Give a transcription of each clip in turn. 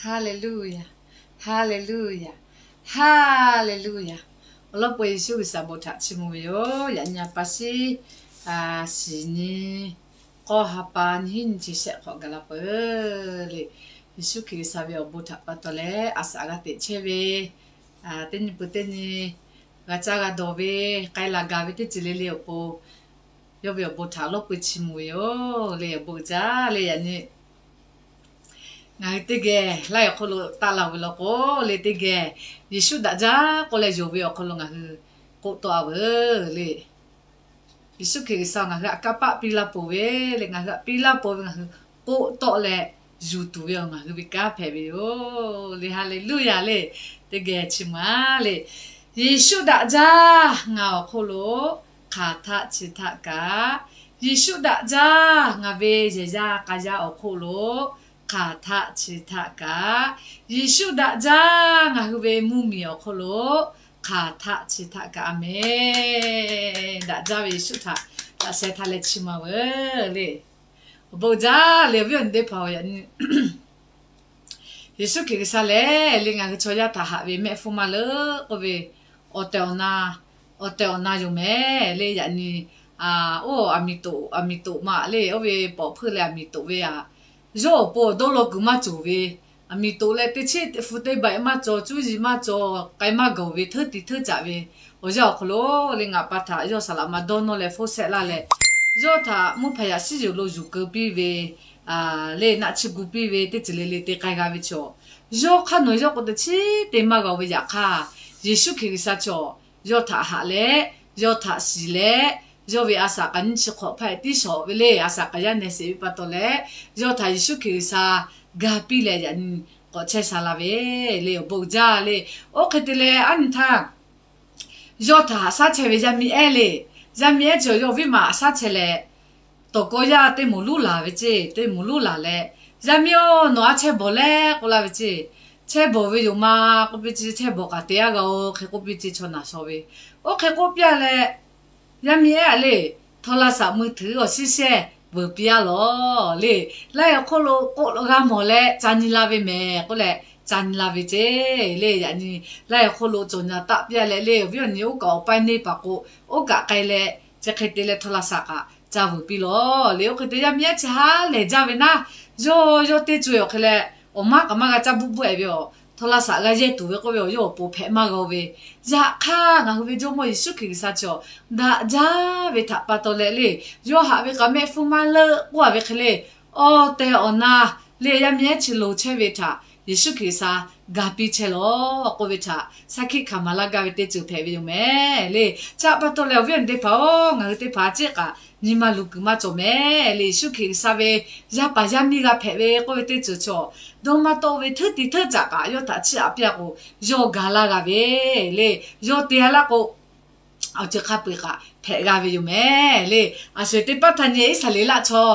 Haˍleˍluˆyaˍ, Haˍleˍluˆyaˍ, Haˍleˍluˆyaˍ. Awˬ lawn peuˬ Yeˍsuˆ G'uiˬsha bon htaꞈ chiˇ mvuh ve yoˬ. Yaꞈ nyi a pa shiˉ shiˍ nyi k'awˇ ha pa nyiˇ hinˉ nyi chi shehˆ hk'awꞈ gaˬ la peuˬ le. Yeˍsuˆ Hkriꞈ G'uiˬsha ve awˬ bon htaꞈ pa taw leh a shaꞈ g'a teꞈ chehˇ ve, teˇ nyi peuˬ teˇ nyi g'a caˇ g'a dawˬ ve, k'ai laˬ gaˬ ve teˇ ceuˬ le le awˬ pon, yawˇ ve awˬ bon htaꞈ awˬ lawn peuˬ chiˇ mvuh ve yoˬ le. Awˬ bon jaˇ le. Yaꞈ nyi ngaˬ hui teˇ geh laiˉ awˬ hk'oˆ lo taˆ la ve law k'o le, teˇ geh Yeˍsuˆ daꞈ jaˇ k'oˆ leh yonˍ ve awˬ hk'aw lo ngaˬ hui k'oˆ tawˆ a veuˬ le. Yeˍsuˆ Hkriꞈ G'uiˬsha ngaˬ hui htaꞈ kanˇ paˆ piˇ laˇ peuˬ ve le. Ngaˬ hui htaꞈ piˇ laˇ peuˬ ve ngaˬ hui k'oˆ tawˆ leh yuˬ tuˬ ve awˬ ngaˬ hui ve kanˉ hpehꞈ ve yoˬ le. Haˍleˍluˆyaˍ le. Teˇ geh chiˇ mvuh a le. Yeˍsuˆ daꞈ jaˇ ngaˬ awˬ hk'oˆ lo hk'aˬ htaˆ chi htaˆ kaꞈ, Yeˍsuˆ daꞈ jaˇ ngaˬ ve yehˬ yaˇ k'a yaˇ awˬ hk'oˆ lo hk'aˬ htaˆ chi htaˆ kaꞈ, Yeˍsuˆ daꞈ jaˇ ngaˬ hui ve mvuhˇmiˬ awˬ hk'oˆ lo hk'aˬ htaˆ chi htaˆ kaꞈ, a menˬ. Daꞈ jaˇ ve Yeˍsuˆ htaꞈ laꞈ sheh htaˇ leh chiˇ mvuh veuˬ le. Awˬ bon jaˇ le. Awˬ viˉ awˬ nyi teˇ hpaˍ-oˬ, yaꞈ nyi Yeˍsuˆ Hkriꞈ G'uiˬsha lehˬ le, ngaˬ hui chaw yaˇ htaꞈ haꞈ ve mehˆ hpfuhˇ maˇ leuˆ k'oˆ ve, awˬ tehˬ awˬ na, awˬ tehˬ awˬ na yoˬ mehˍ le. Yaꞈ nyi oˇ aˬ miˍ toꞈ, aˬ miˍ toꞈ ma le, oˇ ve pawꞈ hpeuˇ leh aˬ miˍ toꞈ ve aꞈ, yawˇ awˬ pon awˬ dawˇ law kuiˬ maˇ cawˬ ve, aˬ miˍ toꞈ leh teˇ cheˆ teˇ hpu teˇ baꞈ maˇ cawˬ, cuˇ yiˍ maˇ cawˬ, k'ai maˇ gawˬ ve, hteuˉ tiˍ hteuˉ caꞈ ve awˬ yanˇ awˬ hk'aw lo le, ngaˬ pa htaꞈ yawˇ saˍ laꞈ ma dawˇ nawˇ leh hpfuhˇ shehˆ laˇ leh, yawˇ htaꞈ mvuhˇ hpaˍ yaꞈ shiˉ yuˬ lo yuˬ keu piˇ ve le, naˆ tsuhˇ gu piˇ ve teˇ ceuˬ le le te k'ai g'a ve chaw, yawˇ hk'aˇ nawˬ yawˇ k'o teˇ cheˆ te maˇ g'a-o ve yaꞈ hk'aˇ, Yeˍsuˆ Hkriꞈ G'uiˬsha chaw yawˇ htaꞈ haꞈ leh, yawˇ htaꞈ shiˍ leh, yawˇ ve a shaꞈ k'aꞈ nyiˇ chi hk'awꞈ hpaˇ tiˉ shawˍ ve le, a shaꞈ k'aꞈ yaˇ nehˬ sheˍ ve pa taw leh, yawˇ htaꞈ Yeˍsuˆ Hkriꞈ G'uiˬsha ga piˇ leh yaꞈ nyi k'awꞈ chehˇ sha la ve le. Awˬ bon uiˍ jaˇ le. Oˇ hk'e te leh a nyi htaˇ yawˇ htaꞈ haꞈ shaˉ chehˇ ve yaˇ miˇ ehˉ le, yaˇ miˇ ehˉ chi yawˇ viˉ ma haꞈ shaˉ chehˇ leh, tawˍ kawˇ yaˇ teˇ moˍ luˉ laˬ ve ceˇ, teˇ moˍ luˉ laˬ leh, Yaˇ miˇ-oˬ, nawˬ a chehˇ bawˬ le k'oˆ laˇ ve ceˇ. Chehˇ bawˬ ve yoˬ ma k'oˆ piˇ ceˇ, chehˇ bawˬ kaꞈ te a g'a-o hk'e k'oˆ piˇ ceˇ chaw naˬ shaw ve. Oˇ hk'e k'oˆ piˇ a leh, yaˇ miˇ ehˉ le, โทรศัพท์มือถือ awˬ shiˉ shehˇ veuˬ piˇ a lawˬ le. Laiˉ awˬ hk'oˆ lo k'oˆ g'a mawˬ leh ca nyi la ve mehˍ k'oˆ leh ca nyi la ve ceˇ le. Yaꞈ nyi laiˉ awˬ hk'oˆ lo cawˬ nyaˬ taˆ piˇ a leh le, awˬ viˉ awˬ nyi oˇ kaꞈ awˬ paˇ neˇ paˍ k'o, oˇ kaꞈ k'ai leh chi hk'e te leh โทรศัพท์ kaꞈ ca veuˬ piˇ lawˬ le. Oˇ hk'e te yaˇ miˇ ehˉ chi ha lehˬ jaˇ ve naˉ, yawˇ yawˇ teˇ co-e awˬ hk'e leh, awˬ maˉ kaꞈ maˇ g'a caˇ buˆ buˆ-e ve awˬ, โทรศัพท์ g'a yehˇ tuˬ ve k'oˆ ve awˬ yawˇ awˬ pon hpehꞈ maˇ g'a-o ve. Yaꞈ hk'aˇ ngaˬ hui ve Jawˇmawˇ Yeˍsuˆ Hkriꞈ G'uiˬsha chi awˬ daꞈ jaˇ ve htaꞈ pa taw leh le, yawˇ haꞈ ve kaꞈ mehˆ hpfuhˇ maˇ leuˆ k'oˆ a ve hk'e le, awˬ tehˬ awˬ na le yaˇ miˇ ehˉ chi loˍ chehˇ ve htaꞈ Yeˍsuˆ Hkriꞈ G'uiˬsha ga piˇ chehˇ lawˬ k'oˆ ve htaꞈ shaˉ hkiˆ hkanˍ maˍ laˇ gaˇ ve teˇ ceuˬ hpehꞈ ve yoˬ mehˍ le. Chi htaꞈ pa taw leh awˬ viˉ awˬ nyi teˇ hpaˍ-oˬ, ngaˬ hui teˇ hpaˍ ceˇ kaꞈ nyi ma luˬ kuiˬ maˇ cawˬ mehˍ le. Yeˍsuˆ Hkriꞈ G'uiˬsha ve yaˇ paˍ yaˇ miˇ g'a hpehꞈ ve k'oˆ ve teˇ ceuˬ chaw, dawˇ maˇ tawˆ ve hteuˉ tiˍ hteuˉ caꞈ kaꞈ yawˇ htaꞈ chiˇ aꞈ piˇ a k'o, yawˇ ga laˇ g'a ve le. Yawˇ te a laˇ k'o, awˬ ceuˬ hk'a peu-eˬ kaꞈ hpehꞈ g'a ve yoˬ mehˍ le. A sho-eˬ teˇ paˉ htaˇ nyi Iˉsaˍreˍlaˆ chaw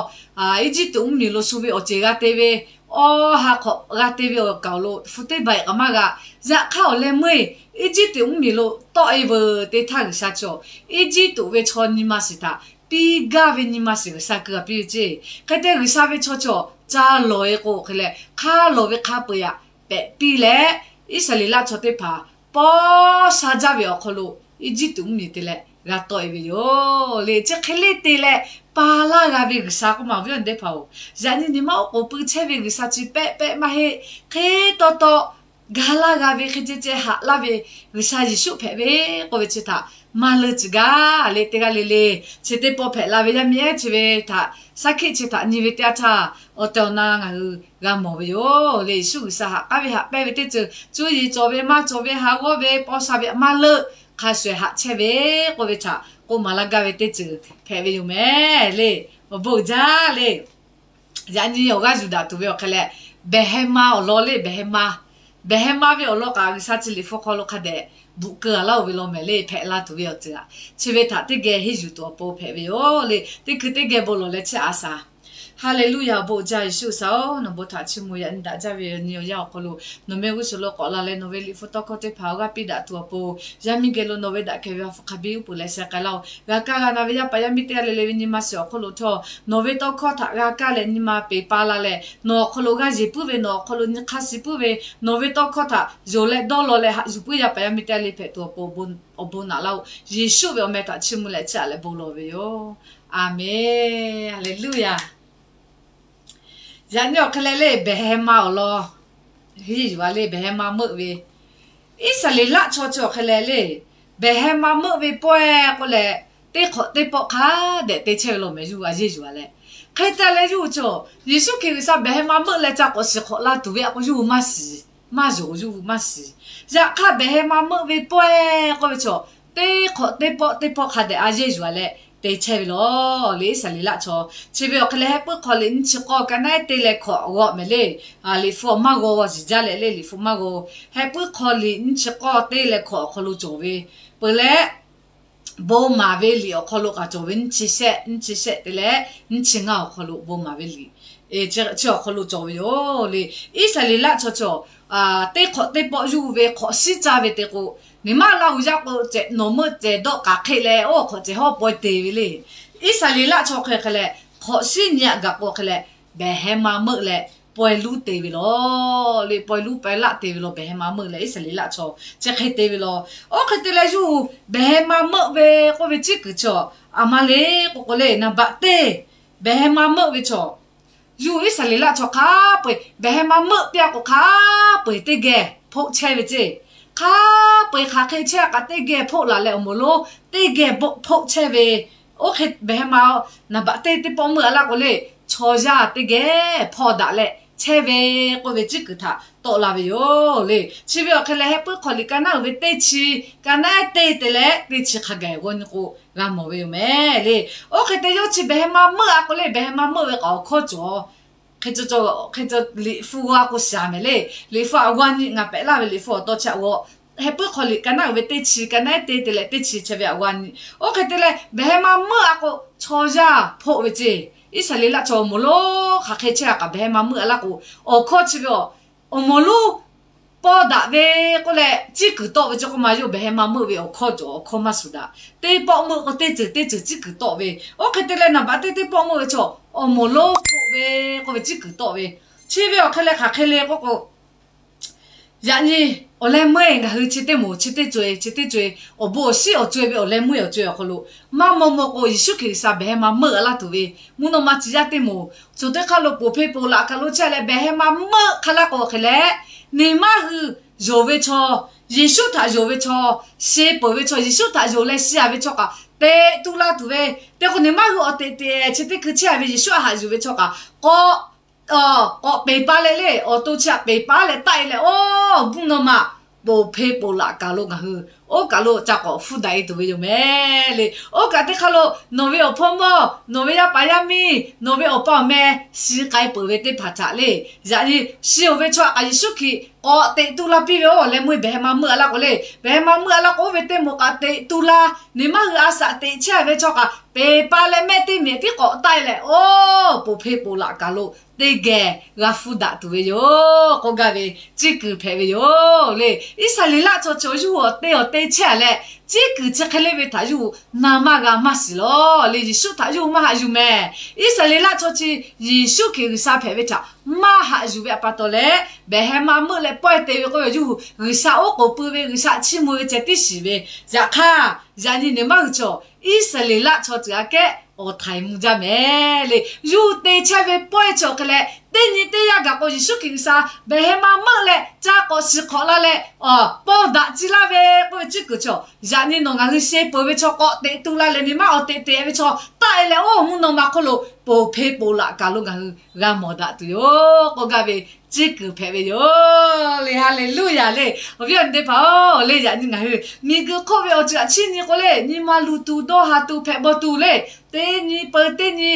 Eˇjiˇtuꞈ mvuhˇmiˬ lo shu ve awˬ ceˬ g'a te ve, awˬ ha hk'awꞈ g'a te ve awˬ kaˍ awˬ lo hpu teˇ baˬ-eˬ kaꞈ maˇ g'a. Yaꞈ hk'aˇ awˬ leh meuˇ-eˬ Eˇjiˇtuꞈ mvuhˇmiˬ lo tawˆ-e veuˬ te htaˇ G'uiˬsha chaw, Eˇjiˇtuꞈ ve chaw nyi ma shiˍ htaꞈ piˇ gaˇ ve nyi ma shiˍ G'uiˬsha keu g'a piˇ ve ceˇ. Hk'e te G'uiˬsha ve chaw chaw ca lawˬ-e k'o hk'e leh hk'a lawˬ ve hk'a peu-eˬ aꞈ pehꞈ piˇ leh, Iˉsaˍreˍlaˆ chaw teˇ hpaˍ paw sha jaˇ ve awˬ hk'aw lo Eˇjiˇtuꞈ mvuhˇmiˬ te leh g'a tawˆ-e ve yoˬ le. Chi hk'e le te leh pa laˇ g'a ve G'uiˬsha k'oˆ ma awˬ viˉ awˬ nyi teˇ hpaˍ-oˬ, yaꞈ nyi nyi ma oˉ k'oˍ pui chehˇ ve G'uiˬsha chi pehˆ pehˆ maˇ heˆ. Hk'e taw taw ga laˇ g'a ve, hk'e ceh ceh haꞈ laˇ ve G'uiˬsha Yeˍsuˆ hpehꞈ ve k'oˆ ve chi htaꞈ maˇ leuˆ tcuh gaˇ le. Teˇ g'aˇ le le chi teˇ pawˆ hpehꞈ la ve yaˇ miˇ ehˉ chi ve htaꞈ shaˉ hkiˆ chi htaꞈ nyi ve teˇ yanˇ htaˇ, awˬ tehˬ awˬ na ngaˬ hui g'a mawˬ ve yoˬ le. Yeˍsuˆ G'uiˬsha haꞈ k'aˉ ve haꞈ pehnˇ ve teˇ ceuˬ, cuˇ yiˍ cawˬ ve maˇ cawˬ ve, ha g'awˇ ve, paw sha ve maˇ leuˆ, hk'a shuˍ ehˬ haꞈ chehˇ ve k'oˆ ve htaꞈ k'oˆ maˍ laˇ gaˇ ve teˇ ceuˬ hpehꞈ ve yoˬ mehˍ le. Awˬ bon uiˍ jaˇ le. Yaꞈ nyi awˬ g'aˇ yuˬ daꞈ tuˬ ve awˬ hk'e leh, behˬ heh ma awˬ lawn le, behˬ heh ma, behˬ heh ma ve awˬ lawn kaꞈ G'uiˬsha chi liꞈ hpu hk'aw lo hk'a dehꞈ bvuhꞈ keu-a laˇ-oˬ ve law mehˍ le. Hpehꞈ la tuˬ ve awˬ ceuˬ aꞈ, chi ve htaꞈ teˇ geh henˇ yuˬ tuˬ awˬ pon hpehꞈ ve yoˬ le. Teˇ hkui teˇ geh bon lawˬ leh chehˇ-a shaˍ. Haˍleˍluˆyaˬ, awˬ bon uiˍ jaˇ Yeˍsuˆ G'uiˬsha-oˬ, nawˬ bon htaꞈ chiˇ mvuh yaꞈ nyi daꞈ jaˇ ve awˬ nyi awˬ yanˇ awˬ hk'aw lo, nawˬ mehˆ g'uˇ suhˍ lo k'awꞈ la leh nawˬ ve liꞈ hpu tawˇ hkawˇ teˇ hpaˍ awˬ g'aˇ piˇ daꞈ tuˬ awˬ pon, yaˇ miˇ geh lo nawˬ ve daꞈ kehˬ ve awˬ hpu hk'a biˇ uˉ peunˍ leh sheh k'ai laˇ-oˬ. G'a kaˇ g'a na ve yaˇ paˍ yaˇ miˇ teˇ g'aˇ le le ve nyi ma shiˍ awˬ hk'oˆ lo htawˇ, nawˬ ve tawˇ hkawˇ htaꞈ g'a kaˇ leh nyi ma peˬ pa la leh, nawˬ awˬ hk'aw lo g'aˇ yeˬ puiˉ ve, nawˬ awˬ hk'aw lo nyi hk'aˇ suh puiˉ ve, nawˬ ve tawˇ hkawˇ htaꞈ yonˍ leh dawˇ law leh haꞈ yuˬ puiˉ yaˇ paˍ yaˇ miˇ teˇ g'aˇ le hpehꞈ tuˬ awˬ pon, awˬ bon naꞈ laˇ-oˬ. Yeˍsuˆ ve awˬ meh htaꞈ chiˇ mvuh leh chiˇ aꞈ leh bon lawˬ ve yoˬ. Aˍmenˍ. Haˍleˍluˆyaˬ. Yaꞈ nyi awˬ hk'e leh le, behˬ heh ma awˬ lawn, yeˇ yuˬ-a le, behˬ heh ma meuˆ ve, Iˉsaˍreˍlaˆ chaw chi awˬ hk'e leh le, behˬ heh ma meuˆ ve pawehˇ k'oˆ leh, teˇ hk'awꞈ teˇ pawˆ hk'a dehꞈ te chehˇ ve law mehˍ, yawˇ hui a yeˇ yuˬ-a leh. Hk'e te leh yawˇ hui chaw, Yeˍsuˆ Hkriꞈ G'uiˬsha behˬ heh ma meuˆ leh ca k'awꞈ shiˍ hk'awꞈ la tuˬ ve aꞈ k'o yawˇ hui maˇ shiˍ, maˇ yonˍ, yawˇ hui maˇ shiˍ. Yaꞈ hk'aˇ behˬ heh ma meuˆ ve pawehˇ k'oˆ ve chaw, teˇ hk'awꞈ teˇ pawˆ teˇ pawˆ hk'a dehꞈ a yeˇ yuˬ-a leh te chehˇ ve law le, Iˉsaˍreˍlaˆ chaw. Chi ve awˬ hk'e leh heh puiˉ hk'aw liꞈ nyiˇ chi k'awˇ ka naˉ ehˉ teˇ leh hkawꞈ g'aw mehˍ le. Liꞈ hpu awˬ maˇ g'aw, g'aw shiˍ jaˇ leh le, liꞈ hpu maˇ g'aw. Heh puiˉ hk'aw liꞈ nyiˇ chi k'awˇ teˇ leh hkawꞈ awˬ hk'aw lo cawˬ ve, peuˬ leh bon maˍ ve liꞈ awˬ hk'aw lo kaꞈ cawˬ ve, nyiˇ chi shehˆ, nyiˇ chi shehˆ te leh nyiˇ chi ngaˇ awˬ hk'aw lo bon maˍ ve liꞈ chi awˬ hk'aw lo cawˬ ve yoˬ le. Iˉsaˍreˍlaˆ chaw cawˬ, teˇ hk'awꞈ teˇ pawˆ yawˇ hui ve hk'awꞈ shiˉ caˇ ve te k'o, neˇ maˇ la hui yaˇ k'o cehˬ nawˬ meuˆ cehˬ dawˆ k'aꞈ hk'e leh oˇ hk'awꞈ cehˬ hawˉ paweh te ve le. Iˉsaˍreˍlaˆ chaw hk'e hk'e leh hk'awꞈ shiˉ nyi-a gaˬ k'o hk'e leh, behˬ heh ma meuˆ leh pawehˇ luˉ te ve law le, pawehˇ luˉ pawehˇ laˆ te ve law, behˬ heh ma meuˆ leh Iˉsaˍreˍlaˆ chaw chi hk'e te ve law. Oˇ hk'e te leh yawˇ hui behˬ heh ma meuˆ ve k'oˆ ve tcuhˉ kuiˬ chaw, aˬ ma le k'o k'o le, naˍ baꞈ teˇ behˬ heh ma meuˆ ve chaw, yawˇ hui Iˉsaˍreˍlaˆ chaw hk'a peu-eˬ behˬ heh ma meuˆ piˇ-a k'o hk'a peu-eˬ teˇ geh hpoˆ chehˇ ve ceˇ. Hk'a peu-eˬ hk'aˬ hk'e chehˇ kaꞈ teˇ geh hpoˆ laˬ leh awˬ moˍ lonˉ teˇ geh hpoˆ chehˇ ve. Oˇ hk'e behˬ heh ma naˍ baꞈ teˇ teˇ pawˆ meuˆ-a laˇ k'o le, chaw yaˇ teˇ geh hpawˇ daꞈ leh chehˇ ve k'oˆ ve tcuhˉ kuiˬ htaꞈ tawˆ la ve yoˬ le. Chi ve awˬ hk'e leh heh puiˉ hk'aw liꞈ ka naˉ uiˍ ve teˇ chi, ka naˉ ehˉ teˇ te leh teˇ chi hk'a gaˬ g'aw nyi k'o g'a mawˬ ve yoˬ mehˍ le. Oˇ hk'e te yawˇ chi behˬ heh ma meuˆ-a k'o le, behˬ heh ma meuˆ ve k'aꞈ awˬ hkawˇ cawˬ. Hk'e te liꞈ hpu g'a k'o shiˍ-a mehˍ le. Liꞈ hpu aꞈ g'aw nyi, ngaˬ pehꞈ laˇ ve liꞈ hpu awˬ taw chi aꞈ g'aw, heh puiˉ hk'aw liꞈ ka naˉ uiˍ ve teˇ chi, ka naˉ ehˉ teˇ te leh teˇ chi chehˇ ve aꞈ g'aw nyi. Oˇ hk'e te leh behˬ heh ma meuˆ-a k'o chaw yaˇ hpoˆ ve ceˇ. Iˉsaˍreˍlaˆ chaw awˬ moˍ lonˉ hk'aˬ hk'e chehˇ kaꞈ behˬ heh ma meuˆ-a laˇ k'o, awˬ hkawˇ chi ve awˬ, awˬ moˍ lonˉ pawˇ daꞈ ve k'oˆ leh tcuhˉ kuiˬ tawˆ ve chi k'oˆ ma, yawˇ behˬ heh ma meuˆ ve awˬ hkawˇ cawˬ, awˬ hkawˇ maˇ shuˍ daꞈ. Teˇ pawˆ meuˆ k'o teˇ ceuˬ teˇ ceuˬ tcuhˉ kuiˬ tawˆ ve. Oˇ hk'e te leh naˍ baꞈ teˇ teˇ pawˆ meuˆ ve chaw, awˬ moˍ lonˉ hpoˆ ve k'oˆ ve tcuhˉ kuiˬ tawˆ ve. Chi ve awˬ hk'e leh hk'aˬ hk'e le k'oˆ k'o, yaꞈ nyi awˬ leh meuˇ-e ngaˬ hui chi teˇ moˍ chi teˇ co-e chi teˇ co-e, awˬ bon awˬ shiˉ awˬ co-e ve awˬ leh meuˇ-e awˬ co-e awˬ hk'aw lo, maˇ maw maw k'o Yeˍsuˆ Hkriꞈ G'uiˬsha behˬ heh ma meuˆ-a laˇ tuˬ ve mvuhˇ naw ma ciˍ yaˇ teˇ moˍ cawˬ teˇ hk'aˇ lo ponˬ hpe ponˬ laꞈ kaˬ lo chehˇ leh behˬ heh ma meuˆ hk'a laˇ k'o hk'e leh, neˇ maˇ hui yonˍ ve chaw, Yeˍsuˆ htaꞈ yonˍ ve chaw, sheh peuˬ ve chaw, Yeˍsuˆ htaꞈ yonˍ leh sheh-a ve chaw kaꞈ teꞈ tu la tuˬ ve, te k'o neˇ maˇ hui awˬ teꞈ teꞈ chi teˇ hkui chehˇ ve Yeˍsuˆ a haꞈ yuˬ ve chaw kaꞈ k'awꞈ k'awꞈ peˬ pa leh le, awˬ to chi htaꞈ peˬ pa leh taˆ-e leh, oˇ mvuhˇ naw ma ponˬ hpe ponˬ laꞈ kaˬ lo ngaˬ hui oˇ kaˬ lo ca k'awꞈ hpuˇ daꞈ-e tuˬ ve yoˬ mehˍ le. Oˇ kaˬ teˇ hk'aˇ lo nawˬ ve awˬ hpawˇ mawˇ, nawˬ ve yaˇ paˍ yaˇ miˇ, nawˬ ve awˬ pa awˬ meh shi k'ai peuˬ ve teˇ hpaˍ htaꞈ le, yaꞈ nyi sheh-oˬ ve chaw kaꞈ Yeˍsuˆ Hkriꞈ k'awꞈ teꞈ tu la piˇ ve, oˇ leh meuˇ-e behˬ heh ma meuˆ-a laˇ k'o le, behˬ heh ma meuˆ-a laˇ k'o oˇ ve teˇ moˍ kaꞈ teꞈ tu la, neˇ maˇ hui a shaꞈ teꞈ chehˇ ve chaw kaꞈ peˬ pa leh mehˆ teˇ mehˍ tiˉ k'awꞈ taˆ-e leh, oˇ ponˬ hpe ponˬ laꞈ kaˬ lo teˇ geh g'a hpuˇ daꞈ tuˬ ve yoˬ k'oˆ gaˇ ve tcuhˉ kuiˬ hpehꞈ ve yoˬ le. Iˉsaˍreˍlaˆ chaw chi yawˇ hui awˬ te awˬ te chehˇ-a leh, tcuhˉ kuiˬ chi hk'e le ve htaꞈ yawˇ hui na maˇ g'a maˇ shiˍ law le. Yeˍsuˆ htaꞈ yawˇ hui maˇ haꞈ yuˬ mehˍ. Iˉsaˍreˍlaˆ chaw chi Yeˍsuˆ Hkriꞈ G'uiˬsha hpehꞈ ve htaꞈ maˇ haꞈ yuˬ ve a pa taw leh, behˬ heh ma meuˆ leh pawehˇ te ve k'oˆ ve yawˇ hui G'uiˬsha oˉ k'oˍ pui ve, G'uiˬsha chiˇ mvuh ve ceh tiˉ shiˍ ve. Yaꞈ hk'aˇ, yaꞈ nyi neˇ maˇ hui chaw, Iˉsaˍreˍlaˆ chaw ceuˬ aꞈ kehˉ awˬ htaiˍ mvuh jaˇ mehˍ le. Yawˇ hui te chehˇ ve pawehˇ chi awˬ hk'e leh, teˇ nyi teˇ yanˇ gaˬ k'o Yeˍsuˆ Hkriꞈ G'uiˬsha behˬ heh ma meuˆ leh ca k'awꞈ shiˍ hk'awꞈ la leh, pawˇ daꞈ ci laˇ ve k'oˆ ve tcuhˉ kuiˬ chaw, yaꞈ nyi nawˬ ngaˬ hui sheh peuˬ ve chaw k'awꞈ teꞈ tu la leh neˇ maˇ awˬ teꞈ teꞈ ve chaw taˆ-e leh, oˇ mvuhˇ naw ma hk'oˆ lo ponˬ hpe ponˬ laꞈ kaˬ lo ngaˬ hui g'a mawˬ daꞈ tuˬ yoˬ k'oˆ gaˇ ve tcuhˉ kuiˬ hpehꞈ ve yoˬ le. Haˍleˍluˆyaˬ le. Awˬ viˉ awˬ nyi teˇ hpaˍ-oˬ le, yaꞈ nyi ngaˬ hui miˬguiˬ hk'oˆ ve awˬ ceuˬ aꞈ chiˇ nyi k'o le, nyi ma luˬ tuˬ dawˇ ha tuˬ hpehꞈ bawˬ tuˬ le, teˇ nyi peu teˇ nyi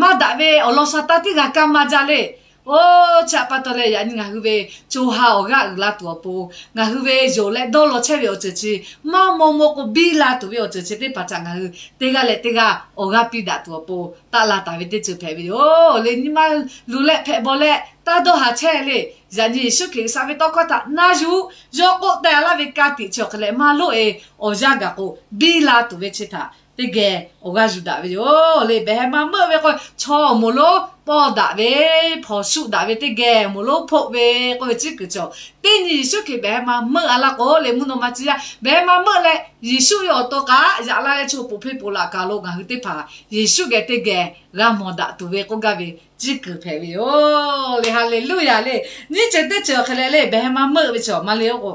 maˇ daꞈ ve awˬ lawn sha taˇ tiˉ g'a kaˇ maˇ jaˇ le. Oˇ chi htaꞈ pa taw leh yaꞈ nyi ngaˬ hui ve co ha awˬ g'aˇ uiˍ la tuˬ awˬ pon, ngaˬ hui ve yonˍ leh dawˇ law chehˇ ve awˬ ceuˬ chi, maˇ maw maw k'o biˇ la tuˬ ve awˬ ceuˬ chi teˇ hpaˍ htaꞈ ngaˬ hui teˇ g'aˇ leh teˇ g'aˇ awˬ g'aˇ piˇ daꞈ tuˬ awˬ pon taˆ la taˍ ve teˇ ceuˬ hpehꞈ ve yoˬ le. Nyi ma luˬ leh hpehꞈ bawˬ leh taˇ dawˇ haˍ chehˇ le. Yaꞈ nyi Yeˍsuˆ Hkriꞈ G'uiˬsha ve tawˇ hkawˇ htaꞈ na yuˬ, yawˇ k'oˆ teh laˇ ve ka tiꞈ chi awˬ hk'e leh maˇ loˆ-e, awˬ yanˇ gaˬ k'o biˇ la tuˬ ve chi htaꞈ teˇ geh awˬ g'aˇ yuˬ daꞈ ve yoˬ le. Behˬ heh ma meuˆ ve k'o, chaw awˬ moˍ lonˉ pawˇ daꞈ ve, hpawnˬ shuˆ daꞈ ve teˇ geh awˬ moˍ lonˉ hpoˆ ve k'oˆ ve tcuhˉ kuiˬ cawˬ. Teˇ nyi Yeˍsuˆ Hkriꞈ behˬ heh ma meuˆ-a laˇ k'o le, mvuhˇ naw ma tcuh yaˇ behˬ heh ma meuˆ leh, Yeˍsuˆ ve awˬ to k'aꞈ yaꞈ la leh chaw poˬ hpeˇ poˬ laꞈ kaˬ lo ngaˬ hui teˇ hpaˍ Yeˍsuˆ geh teˇ geh g'a mawˬ daꞈ tuˬ ve k'oˆ gaˇ ve tcuhˉ kuiˬ hpehꞈ ve yoˬ le. Haˍleˍluˆyaˍ le. Nyiˇ ceuˬ teˇ ceuˬ awˬ hk'e leh le, behˬ heh ma meuˆ ve chi awˬ ma le k'o,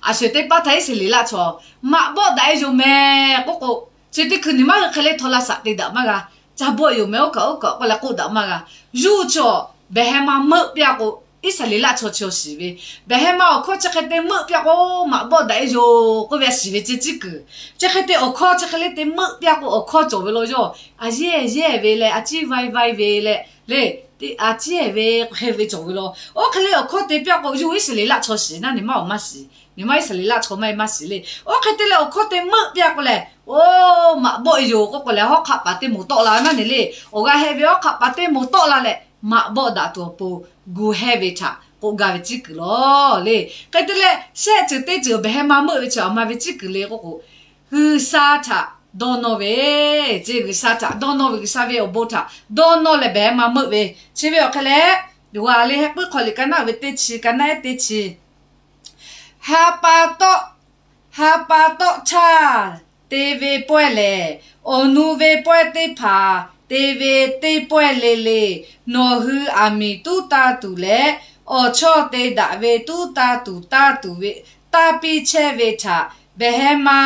a sho-eˬ teˇ paˉ htaˇ Iˉsaˍreˍlaˆ chaw maꞈ bawˆ daꞈ-e yoˬ mehˍ k'oˆ k'o, chi teˇ hkui nyi ma hui hk'e le htaw la shaꞈ te daꞈ maˇ g'a. Ca bawˆ yoˬ mehˍ, oˇ kaꞈ oˇ kaꞈ k'oˆ leh k'oˆ daꞈ maˇ g'a. Yuˇ chaw behˬ heh ma meuˆ piˇ-a k'o, Iˉsaˍreˍlaˆ chaw chi awˬ shiˍ ve, behˬ heh ma awˬ hkawˇ chi hk'e te meuˆ piˇ-a k'o, maꞈ bawˆ daꞈ-e yoˬ k'oˆ ve a shiˍ ve ceh tcuhˉ kuiˬ. Chi hk'e te awˬ hkawˇ chi hk'e le te meuˆ piˇ-a k'o, awˬ hkawˇ cawˬ ve law yawˇ a yehˇ yehˇ ve leh a ciˉ vaiˇ vaiˇ ve leh le, a ciˉ ve hk'e ve cawˬ ve law. Oˇ hk'e le awˬ hkawˇ te piˇ-a k'o, yuˇ Iˉsaˍreˍlaˆ chaw shiˍ naˇ nyi ma awˬ maˇ shiˍ, nyi ma Iˉsaˍreˍlaˆ chaw maˇ heˆ maˇ shiˍ le. Oˇ hk'e te leh awˬ hkawˇ te meuˆ piˇ-a k'o lehˬ, oˇ maꞈ bawˆ-e yoˬ k'oˆ k'o leh, hawˉ hk'aˆ paˍ teˇ moˍ tawˆ la ve naˇ nyi le. Awˬ g'a heh ve hawˉ hk'aˆ paˍ teˇ moˍ tawˆ la leh, maꞈ bawˆ daꞈ tuˬ awˬ pon gu hehˇ ve htaꞈ k'oˆ gaˇ ve tcuhˉ kuiˬ law le. Hk'e te leh shehˆ ceuˬ teˇ ceuˬ behˬ heh ma meuˆ ve chi a ma ve tcuhˉ kuiˬ le k'oˆ k'o, G'uiˬsha htaꞈ dawˇ nawˇ ve, ce G'uiˬsha htaꞈ dawˇ nawˇ ve, G'uiˬsha ve awˬ bon htaꞈ dawˇ nawˇ leh behˬ heh ma meuˆ ve, chi ve awˬ hk'e leh, Yoˍhanˬ le heh puiˉ hk'aw liꞈ ka naˉ uiˍ ve teˇ chi, ka naˉ ehˉ teˇ chi, ha pa tawˆ, ha pa tawˆ htaˇ te ve pawehˇ lehˬ, awˬ nu ve pawehˇ teˇ hpaˍ te ve teˇ pawehˇ le le. Nawˬ hui aˬ miˍ tuˉ taˇ tuˬ leh, awˬ chawˇ te daꞈ ve tuˉ taˇ tuˬ taˇ tuˬ ve taˇ piˇ chehˇ ve htaꞈ behˬ heh ma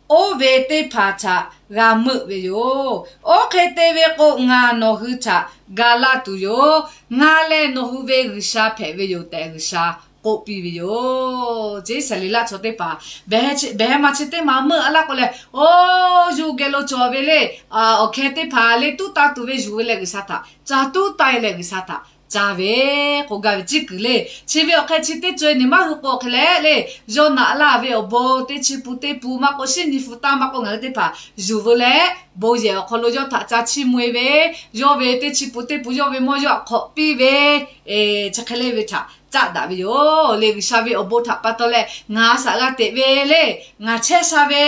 oˇ ve teˇ hpaˍ htaꞈ g'a meuˆ ve yoˬ. Oˇ hk'e te ve k'o, ngaˬ nawˬ hui htaꞈ ga laˇ tuˬ yoˬ. Ngaˬ lehˬ nawˬ hui ve G'uiˬsha hpehꞈ ve yoˬ tehꞈ G'uiˬsha k'oˆ piˇ ve yoˬ. Iˉsaˍreˍlaˆ chaw teˇ hpaˍ behˬ heh ma chi teˇ ma meuˆ-a laˇ k'o leh, oˇ yuˇ geh lo cawˬ ve le, awˬ hkeh teˇ hpaˍ le tuˉ taˇ tuˬ ve yuˬ ve leh G'uiˬsha htaꞈ ca tuˉ taˇ-e leh G'uiˬsha htaꞈ ca ve k'oˆ gaˇ ve tcuhˉ kuiˬ le. Chi ve awˬ hk'e chi teˇ co-e nyi ma hui k'o hk'e leh le, yawˇ naꞈ laˇ ve awˬ bon teˇ chi pun teˇ pun maˇ k'o, shiˉ nyi pu taˇ maˇ k'o, ngaˬ hui teˇ hpaˍ yuˬ ve leh, bon yehˬ awˬ hk'aw lo yawˇ htaꞈ ca chiˇ mvuh-e ve, yawˇ ve teˇ chi pun teˇ pun yawˇ ve mawˇ yawˇ htaꞈ hk'awꞈ piˇ ve, chi hk'e le ve htaꞈ caˆ daꞈ ve yoˬ le. G'uiˬsha ve awˬ bon htaꞈ pa taw leh ngaˬ a shaꞈ g'a teꞈ ve le, ngaˬ chehˇ sha ve